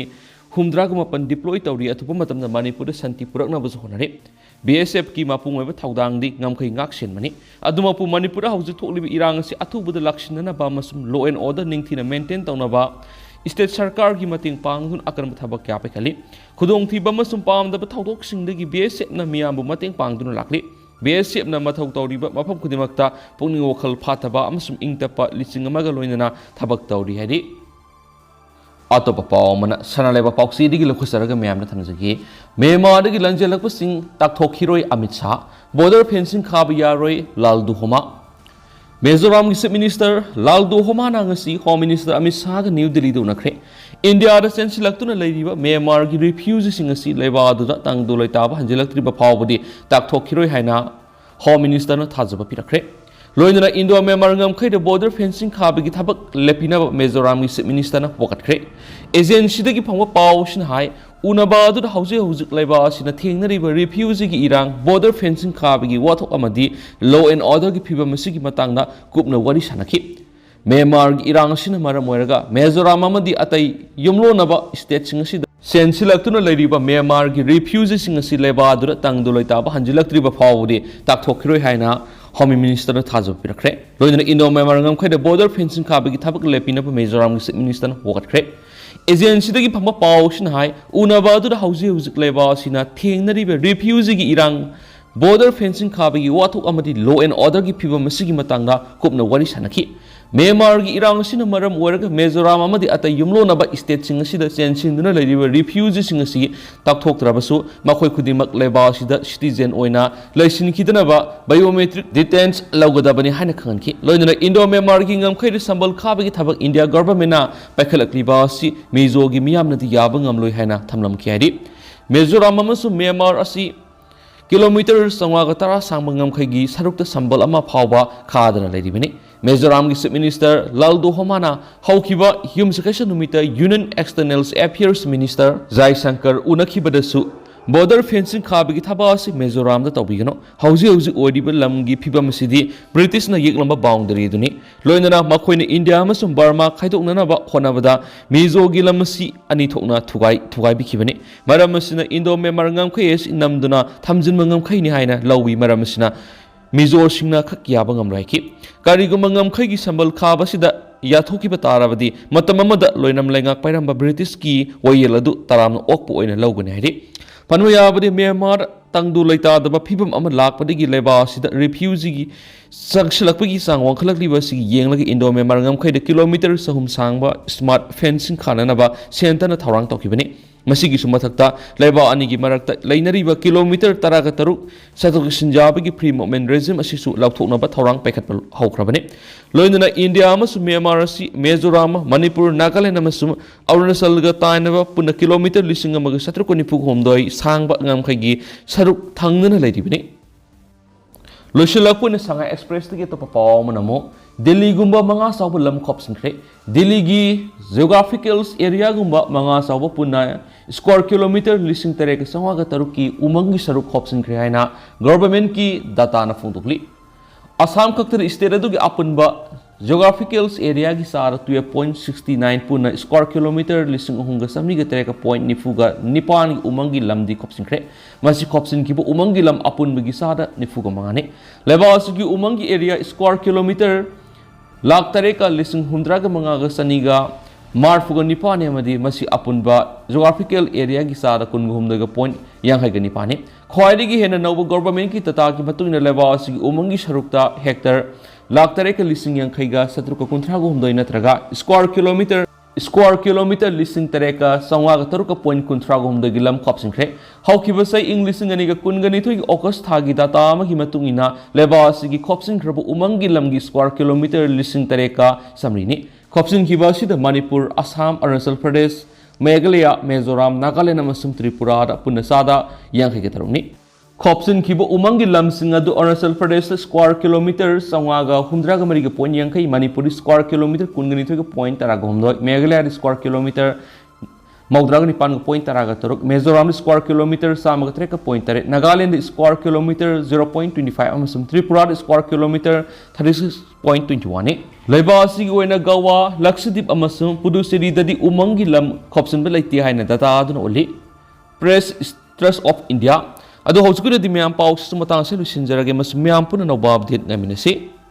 ꯍꯨꯝꯗ꯭ꯔꯥꯒ ꯃꯥꯄꯟ deploy ꯇꯧꯔꯤ꯫ ꯑꯊꯨꯕ ꯃꯇꯝꯗ ꯃꯅꯤꯄꯨꯔꯗ ꯁꯥꯟꯇꯤ ꯄꯨꯔꯛꯅꯕꯁꯨ ꯍꯣꯠꯅꯔꯤ꯫ B S Fꯀꯤ ꯃꯄꯨꯡ ꯑꯣꯏꯕ ꯊꯧꯗꯥꯡꯗꯤ ꯉꯝꯈꯩ ꯉꯥꯛ ꯁꯦꯟꯕꯅꯤ꯫ ꯑꯗꯨꯃꯛꯄꯨ ꯃꯅꯤꯄꯨꯔꯗ ꯍꯧꯖꯤꯛ ꯊꯣꯛꯂꯤꯕ ꯏꯔꯥꯡ ꯑꯁꯤ ꯑꯊꯨꯕꯗ ꯂꯥꯛꯁꯤꯟꯅꯅꯕ ꯑꯃꯁꯨꯡ law and order ꯅꯤꯡꯊꯤꯅ maintain ꯇꯧꯅꯕ state ꯁꯔꯀꯥꯔꯒꯤ ꯃꯇꯦꯡ ꯄꯥꯡꯗꯨꯅ ꯑꯀꯟꯕ ꯊꯕꯛ ꯀꯌꯥ ꯄꯥꯏꯈꯠꯂꯤ꯫ ꯈꯨꯗꯣꯡꯊꯤꯕ ꯑꯃꯁꯨꯡ ꯄꯥꯝꯗꯕ ꯊꯧꯗꯣꯛꯁꯤꯡꯗꯒꯤ B S Fꯅ ꯃꯤꯌꯥꯝꯕꯨ ꯃꯇꯦꯡ ꯄꯥꯡꯗꯨꯅ ꯂꯥꯛꯂꯤ꯫ B S Fꯅ ꯃꯊꯧ ꯇꯧꯔꯤꯕ ꯃꯐꯝ ꯈꯨꯗꯤꯡꯃꯛꯇ ꯄꯨꯛꯅꯤꯡ ꯋꯥꯈꯜ ꯐꯥꯊꯕ ꯑꯃꯁꯨꯡ ꯏꯪ ꯇꯞꯄ ꯂꯨꯆꯤꯡ ꯑꯃꯒ ꯂꯣꯏꯅꯅ ꯊꯕꯛ ꯇꯧꯔꯤ ꯍꯥꯏꯔꯤ꯫ ꯑꯇꯣꯞꯄ ꯄꯥꯎ ꯑꯃꯅ ꯁꯅꯥ ꯂꯩꯕꯥꯛ ꯄꯥꯎꯆꯦꯗꯒꯤ ꯂꯧꯈꯠꯆꯔꯒ ꯃꯌꯥꯝꯗ ꯊꯝꯖꯒꯦ꯫ ꯃ꯭ꯌꯥꯟꯃꯥꯔꯗꯒꯤ ꯂꯥꯟꯖꯦꯜꯂꯛꯄꯁꯤꯡ ꯇꯥꯛꯊꯣꯛꯈꯤꯔꯣꯏ ꯑꯃꯤꯠ ꯁꯥꯍ, border fencing ꯈꯥꯕ ꯌꯥꯔꯣꯏ ꯂꯥꯜ ꯗꯨꯍꯣꯃꯥ꯫ ꯃꯤꯖꯣꯔꯥꯝꯒꯤ Chief Minister ꯂꯥꯜ ꯗꯨꯍꯣꯃꯥꯅ ꯉꯁꯤ Home Minister ꯑꯃꯤꯠ ꯁꯥꯍꯒ ꯅ꯭ꯌꯨ ꯗꯤꯜꯂꯤꯗ ꯎꯅꯈ꯭ꯔꯦ꯫ ꯏꯟꯗꯤꯌꯥꯗ ꯆꯦꯟꯁꯤꯜꯂꯛꯇꯨꯅ ꯂꯩꯔꯤꯕ ꯃ꯭ꯌꯥꯟꯃꯥꯔꯒꯤ refugeeꯁꯤꯡ ꯑꯁꯤ ꯂꯩꯕꯥꯛ ꯑꯗꯨꯗ ꯇꯪꯗꯨ ꯂꯩꯇꯥꯕ ꯍꯟꯖꯤꯜꯂꯛꯇ꯭ꯔꯤꯕ ꯐꯥꯎꯕꯗꯤ ꯇꯥꯛꯊꯣꯛꯈꯤꯔꯣꯏ ꯍꯥꯏꯅ Home Ministerꯅ ꯊꯥꯖꯕ ꯄꯤꯔꯛꯈ꯭ꯔꯦ꯫ ꯂꯣꯏꯅꯅ ꯏꯟꯗꯣ ꯃ꯭ꯌꯥꯟꯃꯥꯔ ꯉꯝꯈꯩꯗ border fencing ꯈꯥꯕꯒꯤ ꯊꯕꯛ ꯂꯦꯞꯄꯤꯅꯕ ꯃꯤꯖꯣꯔꯥꯝꯒꯤ Chief Ministerꯅ ꯋꯥꯀꯠꯈ꯭ꯔꯦ꯫ Agencyꯗꯒꯤ ꯐꯪꯕ ꯄꯥꯎꯁꯤꯅ ꯍꯥꯏ, ꯎꯅꯕ ꯑꯗꯨꯗ ꯍꯧꯖꯤꯛ ꯍꯧꯖꯤꯛ ꯂꯩꯕꯥꯛ ꯑꯁꯤꯅ ꯊꯦꯡꯅꯔꯤꯕ refugeeꯒꯤ ꯏꯔꯥꯡ, border fencing ꯈꯥꯕꯒꯤ ꯋꯥꯊꯣꯛ ꯑꯃꯗꯤ law and orderꯒꯤ ꯐꯤꯕꯝ ꯑꯁꯤꯒꯤ ꯃꯇꯥꯡꯗ ꯀꯨꯞꯅ ꯋꯥꯔꯤ ꯁꯥꯟꯅꯈꯤ꯫ ꯃ꯭ꯌꯥꯟꯃꯥꯔꯒꯤ ꯏꯔꯥꯡ ꯑꯁꯤꯅ ꯃꯔꯝ ꯑꯣꯏꯔꯒ ꯃꯤꯖꯣꯔꯥꯝ ꯑꯃꯗꯤ ꯑꯇꯩ ꯌꯨꯝꯂꯣꯟꯅꯕ stateꯁꯤꯡ ꯑꯁꯤꯗ ꯆꯦꯟꯁꯤꯜꯂꯛꯇꯨꯅ ꯂꯩꯔꯤꯕ ꯃ꯭ꯌꯥꯟꯃꯥꯔꯒꯤ refugeeꯁꯤꯡ ꯑꯁꯤ ꯂꯩꯕꯥꯛ ꯑꯗꯨꯗ ꯇꯪꯗꯨ ꯂꯩꯇꯥꯕ ꯍꯟꯖꯤꯜꯂꯛꯇ꯭ꯔꯤꯕ ꯐꯥꯎꯕꯗꯤ ꯇꯥꯛꯊꯣꯛꯈꯤꯔꯣꯏ ꯍꯥꯏꯅ Home Ministerꯅ ꯊꯥꯖꯕ ꯄꯤꯔꯛꯈ꯭ꯔꯦ꯫ ꯂꯣꯏꯅꯅ ꯏꯟꯗꯣ ꯃ꯭ꯌꯥꯟꯃꯥꯔ ꯉꯝꯈꯩꯗ border fencing ꯈꯥꯕꯒꯤ ꯊꯕꯛ ꯂꯦꯞꯄꯤꯅꯕ ꯃꯤꯖꯣꯔꯥꯝꯒꯤ Chief Ministerꯅ ꯋꯥꯀꯠꯈ꯭ꯔꯦ꯫ Agencyꯗꯒꯤ ꯐꯪꯕ ꯄꯥꯎꯁꯤꯅ ꯍꯥꯏ, ꯎꯅꯕ ꯑꯗꯨꯗ ꯍꯧꯖꯤꯛ ꯍꯧꯖꯤꯛ ꯂꯩꯕꯥꯛ ꯑꯁꯤꯅ ꯊꯦꯡꯅꯔꯤꯕ refugeeꯒꯤ ꯏꯔꯥꯡ, ꯕꯣꯔꯗꯔ ꯐꯦꯟꯁꯤꯡ ꯈꯥꯕꯒꯤ ꯋꯥꯊꯣꯛ ꯑꯃꯗꯤ law and order ꯒꯤ ꯐꯤꯕꯝ ꯑꯁꯤꯒꯤ ꯃꯇꯥꯡꯗ ꯀꯨꯞꯅ ꯋꯥꯔꯤ ꯁꯥꯟꯅꯈꯤ꯫ ꯃ꯭ꯌꯥꯟꯃꯥꯔꯒꯤ ꯏꯔꯥꯡ ꯑꯁꯤꯅ ꯃꯔꯝ ꯑꯣꯏꯔꯒ ꯃꯤꯖꯣꯔꯥꯝ ꯑꯃꯗꯤ ꯑꯇꯩ ꯌꯨꯝꯂꯣꯟꯅꯕ state ꯁꯤꯡ ꯑꯁꯤꯗ ꯆꯦꯟꯁꯤꯟꯗꯨꯅ ꯂꯩꯔꯤꯕ refugee ꯁꯤꯡ ꯑꯁꯤ ꯇꯥꯛꯊꯣꯛꯇ꯭ꯔꯕꯁꯨ, ꯃꯈꯣꯏ ꯈꯨꯗꯤꯡꯃꯛ ꯂꯩꯕꯥꯛ ꯑꯁꯤꯗ citizen ꯑꯣꯏꯅ ꯂꯩꯁꯤꯟꯈꯤꯗꯅꯕ biometric details ꯂꯧꯒꯗꯕꯅꯤ ꯍꯥꯏꯅ ꯈꯪꯍꯟꯈꯤ꯫ ꯂꯣꯏꯅꯅ ꯏꯟꯗꯣ ꯃ꯭ꯌꯥꯟꯃꯥꯔꯒꯤ ꯉꯝꯈꯩꯗ ꯁꯝꯕꯜ ꯈꯥꯕꯒꯤ ꯊꯕꯛ ꯏꯟꯗꯤꯌꯥ government ꯅ ꯄꯥꯏꯈꯠꯂꯛꯂꯤꯕ ꯑꯁꯤ ꯃꯤꯖꯣꯒꯤ ꯃꯤꯌꯥꯝꯅꯗꯤ ꯌꯥꯕ ꯉꯝꯂꯣꯏ ꯍꯥꯏꯅ ꯊꯝꯂꯝꯈꯤ ꯍꯥꯏꯔꯤ꯫ ꯃꯤꯖꯣꯔꯥꯝ ꯑꯃꯁꯨꯡ ꯃ꯭ꯌꯥꯟꯃꯥꯔ ꯑꯁꯤ ꯀꯤꯂꯣꯃꯤꯇꯔ ꯆꯥꯝꯃꯉꯥꯒ ꯇꯔꯥ ꯁꯥꯡꯕ ꯉꯝꯈꯩꯒꯤ ꯁꯔꯨꯛꯇ ꯁꯝꯕꯜ ꯑꯃ ꯐꯥꯎꯕ ꯈꯥꯗꯅ ꯂꯩꯔꯤꯕꯅꯤ꯫ ꯃꯤꯖꯣꯔꯥꯝꯒꯤ Chief Minister ꯂꯥꯜꯗꯨꯍꯣꯃꯥꯅ ꯍꯧꯈꯤꯕ ꯌꯨꯝꯁꯀꯩꯁ ꯅꯨꯃꯤꯠꯇ Union External Affairs Minister Jaishankar ꯎꯅꯈꯤꯕꯗꯁꯨ, ꯕꯣꯔꯗꯔ ꯐꯦꯟꯁꯤꯡ ꯈꯥꯕꯒꯤ ꯊꯕꯛ ꯑꯁꯤ ꯃꯤꯖꯣꯔꯥꯝꯗ ꯇꯧꯕꯤꯒꯅꯨ꯫ ꯍꯧꯖꯤꯛ ꯍꯧꯖꯤꯛ ꯑꯣꯏꯔꯤꯕ ꯂꯝꯒꯤ ꯐꯤꯕꯝ ꯑꯁꯤꯗꯤ ꯕ꯭ꯔꯤꯇꯤꯁꯅ ꯌꯦꯛꯂꯝꯕ boundary ꯑꯗꯨꯅꯤ꯫ ꯂꯣꯏꯅꯅ ꯃꯈꯣꯏꯅ ꯏꯟꯗꯤꯌꯥ ꯑꯃꯁꯨꯡ ꯕꯔꯃꯥ ꯈꯥꯏꯗꯣꯛꯅꯅꯕ ꯍꯣꯠꯅꯕꯗ ꯃꯤꯖꯣꯒꯤ ꯂꯝ ꯑꯁꯤ ꯑꯅꯤ ꯊꯣꯛꯅ ꯊꯨꯒꯥꯏ, ꯊꯨꯒꯥꯏꯕꯤꯈꯤꯕꯅꯤ꯫ ꯃꯔꯝ ꯑꯁꯤꯅ ꯏꯟꯗꯣ ꯃ꯭ꯌꯥꯟꯃꯥꯔ ꯉꯝꯈꯩ ꯑꯁꯤ ꯅꯝꯗꯨꯅ ꯊꯝꯖꯤꯟꯕ ꯉꯝꯈꯩꯅꯤ ꯍꯥꯏꯅ ꯂꯧꯏ꯫ ꯃꯔꯝ ꯑꯁꯤꯅ ꯃꯤꯖꯣꯁꯤꯡꯅ ꯈꯛ ꯌꯥꯕ ꯉꯝꯂꯣꯏ ꯍꯥꯏꯈꯤ꯫ ꯀꯔꯤꯒꯨꯝꯕ ꯉꯝꯈꯩꯒꯤ ꯁꯝꯕꯜ ꯈꯥꯕ ꯑꯁꯤꯗ ꯌꯥꯊꯣꯛꯈꯤꯕ ꯇꯥꯔꯕꯗꯤ, ꯃꯇꯝ ꯑꯃꯗ ꯂꯣꯏꯅꯝ ꯂꯩꯉꯥꯛ ꯄꯥꯏꯔꯝꯕ ꯕ꯭ꯔꯤꯇꯤꯁꯀꯤ ꯋꯥꯌꯦꯜ ꯑꯗꯨ ꯇꯔꯥꯝꯅ ꯑꯣꯛꯄ ꯑꯣꯏꯅ ꯂꯧꯒꯅꯤ ꯍꯥꯏꯔꯤ꯫ ꯄꯟꯕ ꯌꯥꯕꯗꯤ, ꯃ꯭ꯌꯥꯟꯃꯥꯔ ꯇꯪꯗꯨ ꯂꯩꯇꯥꯗꯕ ꯐꯤꯕꯝ ꯑꯃ ꯂꯥꯛꯄꯗꯒꯤ ꯂꯩꯕꯥꯛ ꯑꯁꯤꯗ refugee ꯒꯤ ꯆꯪꯁꯤꯜꯂꯛꯄꯒꯤ ꯆꯥꯡ ꯋꯥꯡꯈꯠꯂꯛꯂꯤꯕ ꯑꯁꯤ ꯌꯦꯡꯂꯒ ꯏꯟꯗꯣ ꯃ꯭ꯌꯥꯟꯃꯥꯔ ꯉꯝꯈꯩꯗ ꯀꯤꯂꯣꯃꯤꯇꯔ ꯆꯍꯨꯝ ꯁꯥꯡꯕ smart fencing ꯈꯥꯅꯅꯕ ꯁꯦꯟꯇꯔꯅ ꯊꯧꯔꯥꯡ ꯇꯧꯈꯤꯕꯅꯤ꯫ ꯃꯁꯤꯒꯤꯁꯨ ꯃꯊꯛꯇ, ꯂꯩꯕꯥꯛ ꯑꯅꯤꯒꯤ ꯃꯔꯛꯇ ꯂꯩꯅꯔꯤꯕ ꯀꯤꯂꯣꯃꯤꯇꯔ ꯇꯔꯥꯒ ꯇꯔꯨꯛ ꯆꯠꯊꯣꯛ ꯆꯠꯁꯤꯟ ꯌꯥꯕꯒꯤ free movement regime ꯑꯁꯤꯁꯨ ꯂꯧꯊꯣꯛꯅꯕ ꯊꯧꯔꯥꯡ ꯄꯥꯏꯈꯠꯄ ꯍꯧꯈ꯭ꯔꯕꯅꯤ꯫ ꯂꯣꯏꯅꯅ ꯏꯟꯗꯤꯌꯥ ꯑꯃꯁꯨꯡ ꯃ꯭ꯌꯥꯟꯃꯥꯔ ꯑꯁꯤ ꯃꯤꯖꯣꯔꯥꯝ, ꯃꯅꯤꯄꯨꯔ, ꯅꯥꯒꯥꯂꯦꯟ ꯑꯃꯁꯨꯡ ꯑꯔꯨꯅꯥꯆꯜꯒ ꯇꯥꯏꯅꯕ ꯄꯨꯟꯅ ꯀꯤꯂꯣꯃꯤꯇꯔ ꯂꯤꯁꯤꯡ ꯑꯃꯒ ꯆꯥꯇ꯭ꯔꯨꯛꯀ ꯅꯤꯐꯨ ꯍꯨꯝꯗꯣꯏ ꯁꯥꯡꯕ ꯉꯝꯈꯩꯒꯤ ꯁꯔꯨꯛ ꯊꯪꯅꯅ ꯂꯩꯔꯤꯕꯅꯤ꯫ ꯂꯣꯏꯁꯤꯜꯂꯛꯄ ꯑꯣꯏꯅ ꯁꯉꯥꯏ Express ꯇꯒꯤ ꯑꯇꯣꯞꯄ ꯄꯥꯎ ꯑꯃꯅ ꯑꯃꯨꯛ, ꯗꯤꯜꯂꯤꯒꯨꯝꯕ ꯃꯉꯥ ꯆꯥꯎꯕ ꯂꯝ ꯈꯣꯞꯆꯤꯟꯈ꯭ꯔꯦ꯫ ꯗꯤꯜꯂꯤꯒꯤ geographical area ꯒꯨꯝꯕ ꯃꯉꯥ ꯆꯥꯎꯕ ꯄꯨꯟꯅ square kilometer ꯂꯤꯁꯤꯡ ꯇꯔꯦꯠꯀ ꯆꯥꯝꯃꯉꯥꯒ ꯇꯔꯨꯛꯀꯤ ꯎꯃꯪꯒꯤ ꯁꯔꯨꯛ ꯈꯣꯞꯆꯤꯟꯈ꯭ꯔꯦ ꯍꯥꯏꯅ government ꯀꯤ data ꯅ ꯐꯣꯡꯗꯣꯛꯂꯤ꯫ ꯑꯁꯥꯝ ꯈꯛꯇꯗ state ꯑꯗꯨꯒꯤ ꯑꯄꯨꯟꯕ geographical area ꯒꯤ ꯆꯥꯗ twelve point sixty nine ꯄꯨꯟꯅ square kilometer ꯂꯤꯁꯤꯡ ꯑꯍꯨꯝꯒ ꯆꯥꯝꯃꯔꯤꯒ ꯇꯔꯦꯠꯀ point ꯅꯤꯐꯨꯒ ꯅꯤꯄꯥꯟꯒꯤ ꯎꯃꯪꯒꯤ ꯂꯝꯗꯤ ꯈꯣꯞꯆꯤꯟꯈ꯭ꯔꯦ꯫ ꯃꯁꯤ ꯈꯣꯞꯆꯤꯟꯈꯤꯕ ꯎꯃꯪꯒꯤ ꯂꯝ ꯑꯄꯨꯟꯕꯒꯤ ꯆꯥꯗ ꯅꯤꯐꯨꯒ ꯃꯉꯥꯅꯤ꯫ ꯂꯩꯕꯥꯛ ꯑꯁꯤꯒꯤ ꯎꯃꯪꯒꯤ area square kilometer ꯂꯥꯈ ꯇꯔꯦꯠꯀ ꯂꯤꯁꯤꯡ ꯍꯨꯝꯗ꯭ꯔꯥꯒ ꯃꯉꯥꯒ ꯆꯅꯤꯒ ꯃꯔꯤꯐꯨꯒ ꯅꯤꯄꯥꯟꯅꯤ ꯑꯃꯗꯤ ꯃꯁꯤ ꯑꯄꯨꯟꯕ geographical areaꯒꯤ ꯆꯥꯗ ꯀꯨꯟꯒ ꯍꯨꯝꯗꯣꯏꯒ point ꯌꯥꯡꯈꯩꯒ ꯅꯤꯄꯥꯟꯅꯤ꯫ ꯈ꯭ꯋꯥꯏꯗꯒꯤ ꯍꯦꯟꯅ ꯅꯧꯕ governmentꯀꯤ dataꯒꯤ ꯃꯇꯨꯡ ꯏꯟꯅ ꯂꯩꯕꯥꯛ ꯑꯁꯤꯒꯤ ꯎꯃꯪꯒꯤ ꯁꯔꯨꯛꯇ hectare ꯂꯥꯈ ꯇꯔꯦꯠꯀ ꯂꯤꯁꯤꯡ ꯌꯥꯡꯈꯩꯒ ꯆꯥꯇ꯭ꯔꯨꯛꯀ ꯀꯨꯟꯊ꯭ꯔꯥꯒ ꯍꯨꯝꯗꯣꯏ ꯅꯠꯇ꯭ꯔꯒ square kilometre square kilometre ꯂꯤꯁꯤꯡ ꯇꯔꯦꯠꯀ ꯆꯥꯝꯃꯉꯥꯒ ꯇꯔꯨꯛꯀ point ꯀꯨꯟꯊ꯭ꯔꯥꯒ ꯍꯨꯝꯗꯣꯏꯒꯤ ꯂꯝ ꯈꯣꯞꯆꯤꯟꯈ꯭ꯔꯦ꯫ ꯍꯧꯈꯤꯕ ꯆꯍꯤ ꯏꯪ ꯂꯤꯁꯤꯡ ꯑꯅꯤꯒ ꯀꯨꯟꯒ ꯅꯤꯊꯣꯏꯒꯤ August ꯊꯥꯒꯤ data ꯑꯃꯒꯤ ꯃꯇꯨꯡ ꯏꯟꯅ ꯂꯩꯕꯥꯛ ꯑꯁꯤꯒꯤ ꯈꯣꯞꯆꯤꯟꯈ꯭ꯔꯕ ꯎꯃꯪꯒꯤ ꯂꯝꯒꯤ square kilometre ꯂꯤꯁꯤꯡ ꯇꯔꯦꯠꯀ ꯆꯥꯃꯔꯤꯅꯤ꯫ ꯈꯣꯞꯆꯤꯟꯈꯤꯕ ꯑꯁꯤꯗ ꯃꯅꯤꯄꯨꯔ, ꯑꯁꯥꯝ, ꯑꯔꯨꯅꯥꯆꯜ ꯄ꯭ꯔꯗꯦꯁ, ꯃꯦꯘꯥꯂꯌꯥ, ꯃꯤꯖꯣꯔꯥꯝ, ꯅꯥꯒꯥꯂꯦꯟ ꯑꯃꯁꯨꯡ ꯇ꯭ꯔꯤꯄꯨꯔꯥꯗ ꯄꯨꯟꯅ ꯆꯥꯗ ꯌꯥꯡꯈꯩꯒ ꯇꯔꯨꯛꯅꯤ꯫ ꯈꯣꯞꯆꯤꯟꯈꯤꯕ ꯎꯃꯪꯒꯤ ꯂꯝꯁꯤꯡ ꯑꯗꯨ ꯑꯔꯨꯅꯥꯆꯜ ꯄ꯭ꯔꯗꯦꯁꯇ square kilometre ꯆꯥꯝꯃꯉꯥꯒ ꯍꯨꯝꯗ꯭ꯔꯥꯒ ꯃꯔꯤꯒ point ꯌꯥꯡꯈꯩ, ꯃꯅꯤꯄꯨꯔꯗꯤ square kilometre ꯀꯨꯟꯒ ꯅꯤꯊꯣꯏꯒ point ꯇꯔꯥꯒ ꯍꯨꯝꯗꯣꯏ, ꯃꯦꯘꯥꯂꯌꯥꯗꯤ square kilometre ꯃꯧꯗ꯭ꯔꯥꯒ ꯅꯤꯄꯥꯟꯒ point ꯇꯔꯥꯒ ꯇꯔꯨꯛ, ꯃꯤꯖꯣꯔꯥꯝꯗ square kilometre ꯆꯥꯝꯃꯒ ꯇꯔꯦꯠꯀ point ꯇꯔꯦꯠ, Nagaland square kilometre zero point twenty five ꯑꯃꯁꯨꯡ ꯇ꯭ꯔꯤꯄꯨꯔꯥꯗ square kilometre thirty six point twenty oneꯅꯤ꯫ ꯂꯩꯕꯥꯛ ꯑꯁꯤꯒꯤ ꯑꯣꯏꯅ ꯒꯋꯥ, ꯂꯛꯁꯗꯤꯞ ꯑꯃꯁꯨꯡ ꯄꯨꯗꯨꯆꯦꯔꯤꯗꯗꯤ ꯎꯃꯪꯒꯤ ꯂꯝ ꯈꯣꯞꯆꯤꯟꯕ ꯂꯩꯇꯦ ꯍꯥꯏꯅ data ꯑꯗꯨꯅ ꯎꯠꯂꯤ꯫ Press Trust of India꯫ ꯑꯗꯣ ꯍꯧꯖꯤꯛꯀꯤ ꯑꯣꯏꯅꯗꯤ ꯃꯌꯥꯝ ꯄꯥꯎꯁꯤꯁꯨ ꯃꯇꯥꯡ ꯑꯁꯤꯗ ꯂꯣꯏꯁꯤꯟꯖꯔꯒꯦ꯫ ꯃꯁꯤ ꯃꯌꯥꯝ ꯄꯨꯟꯅ ꯑꯅꯧꯕ update ꯉꯥꯏꯃꯤꯟꯅꯁꯤ꯫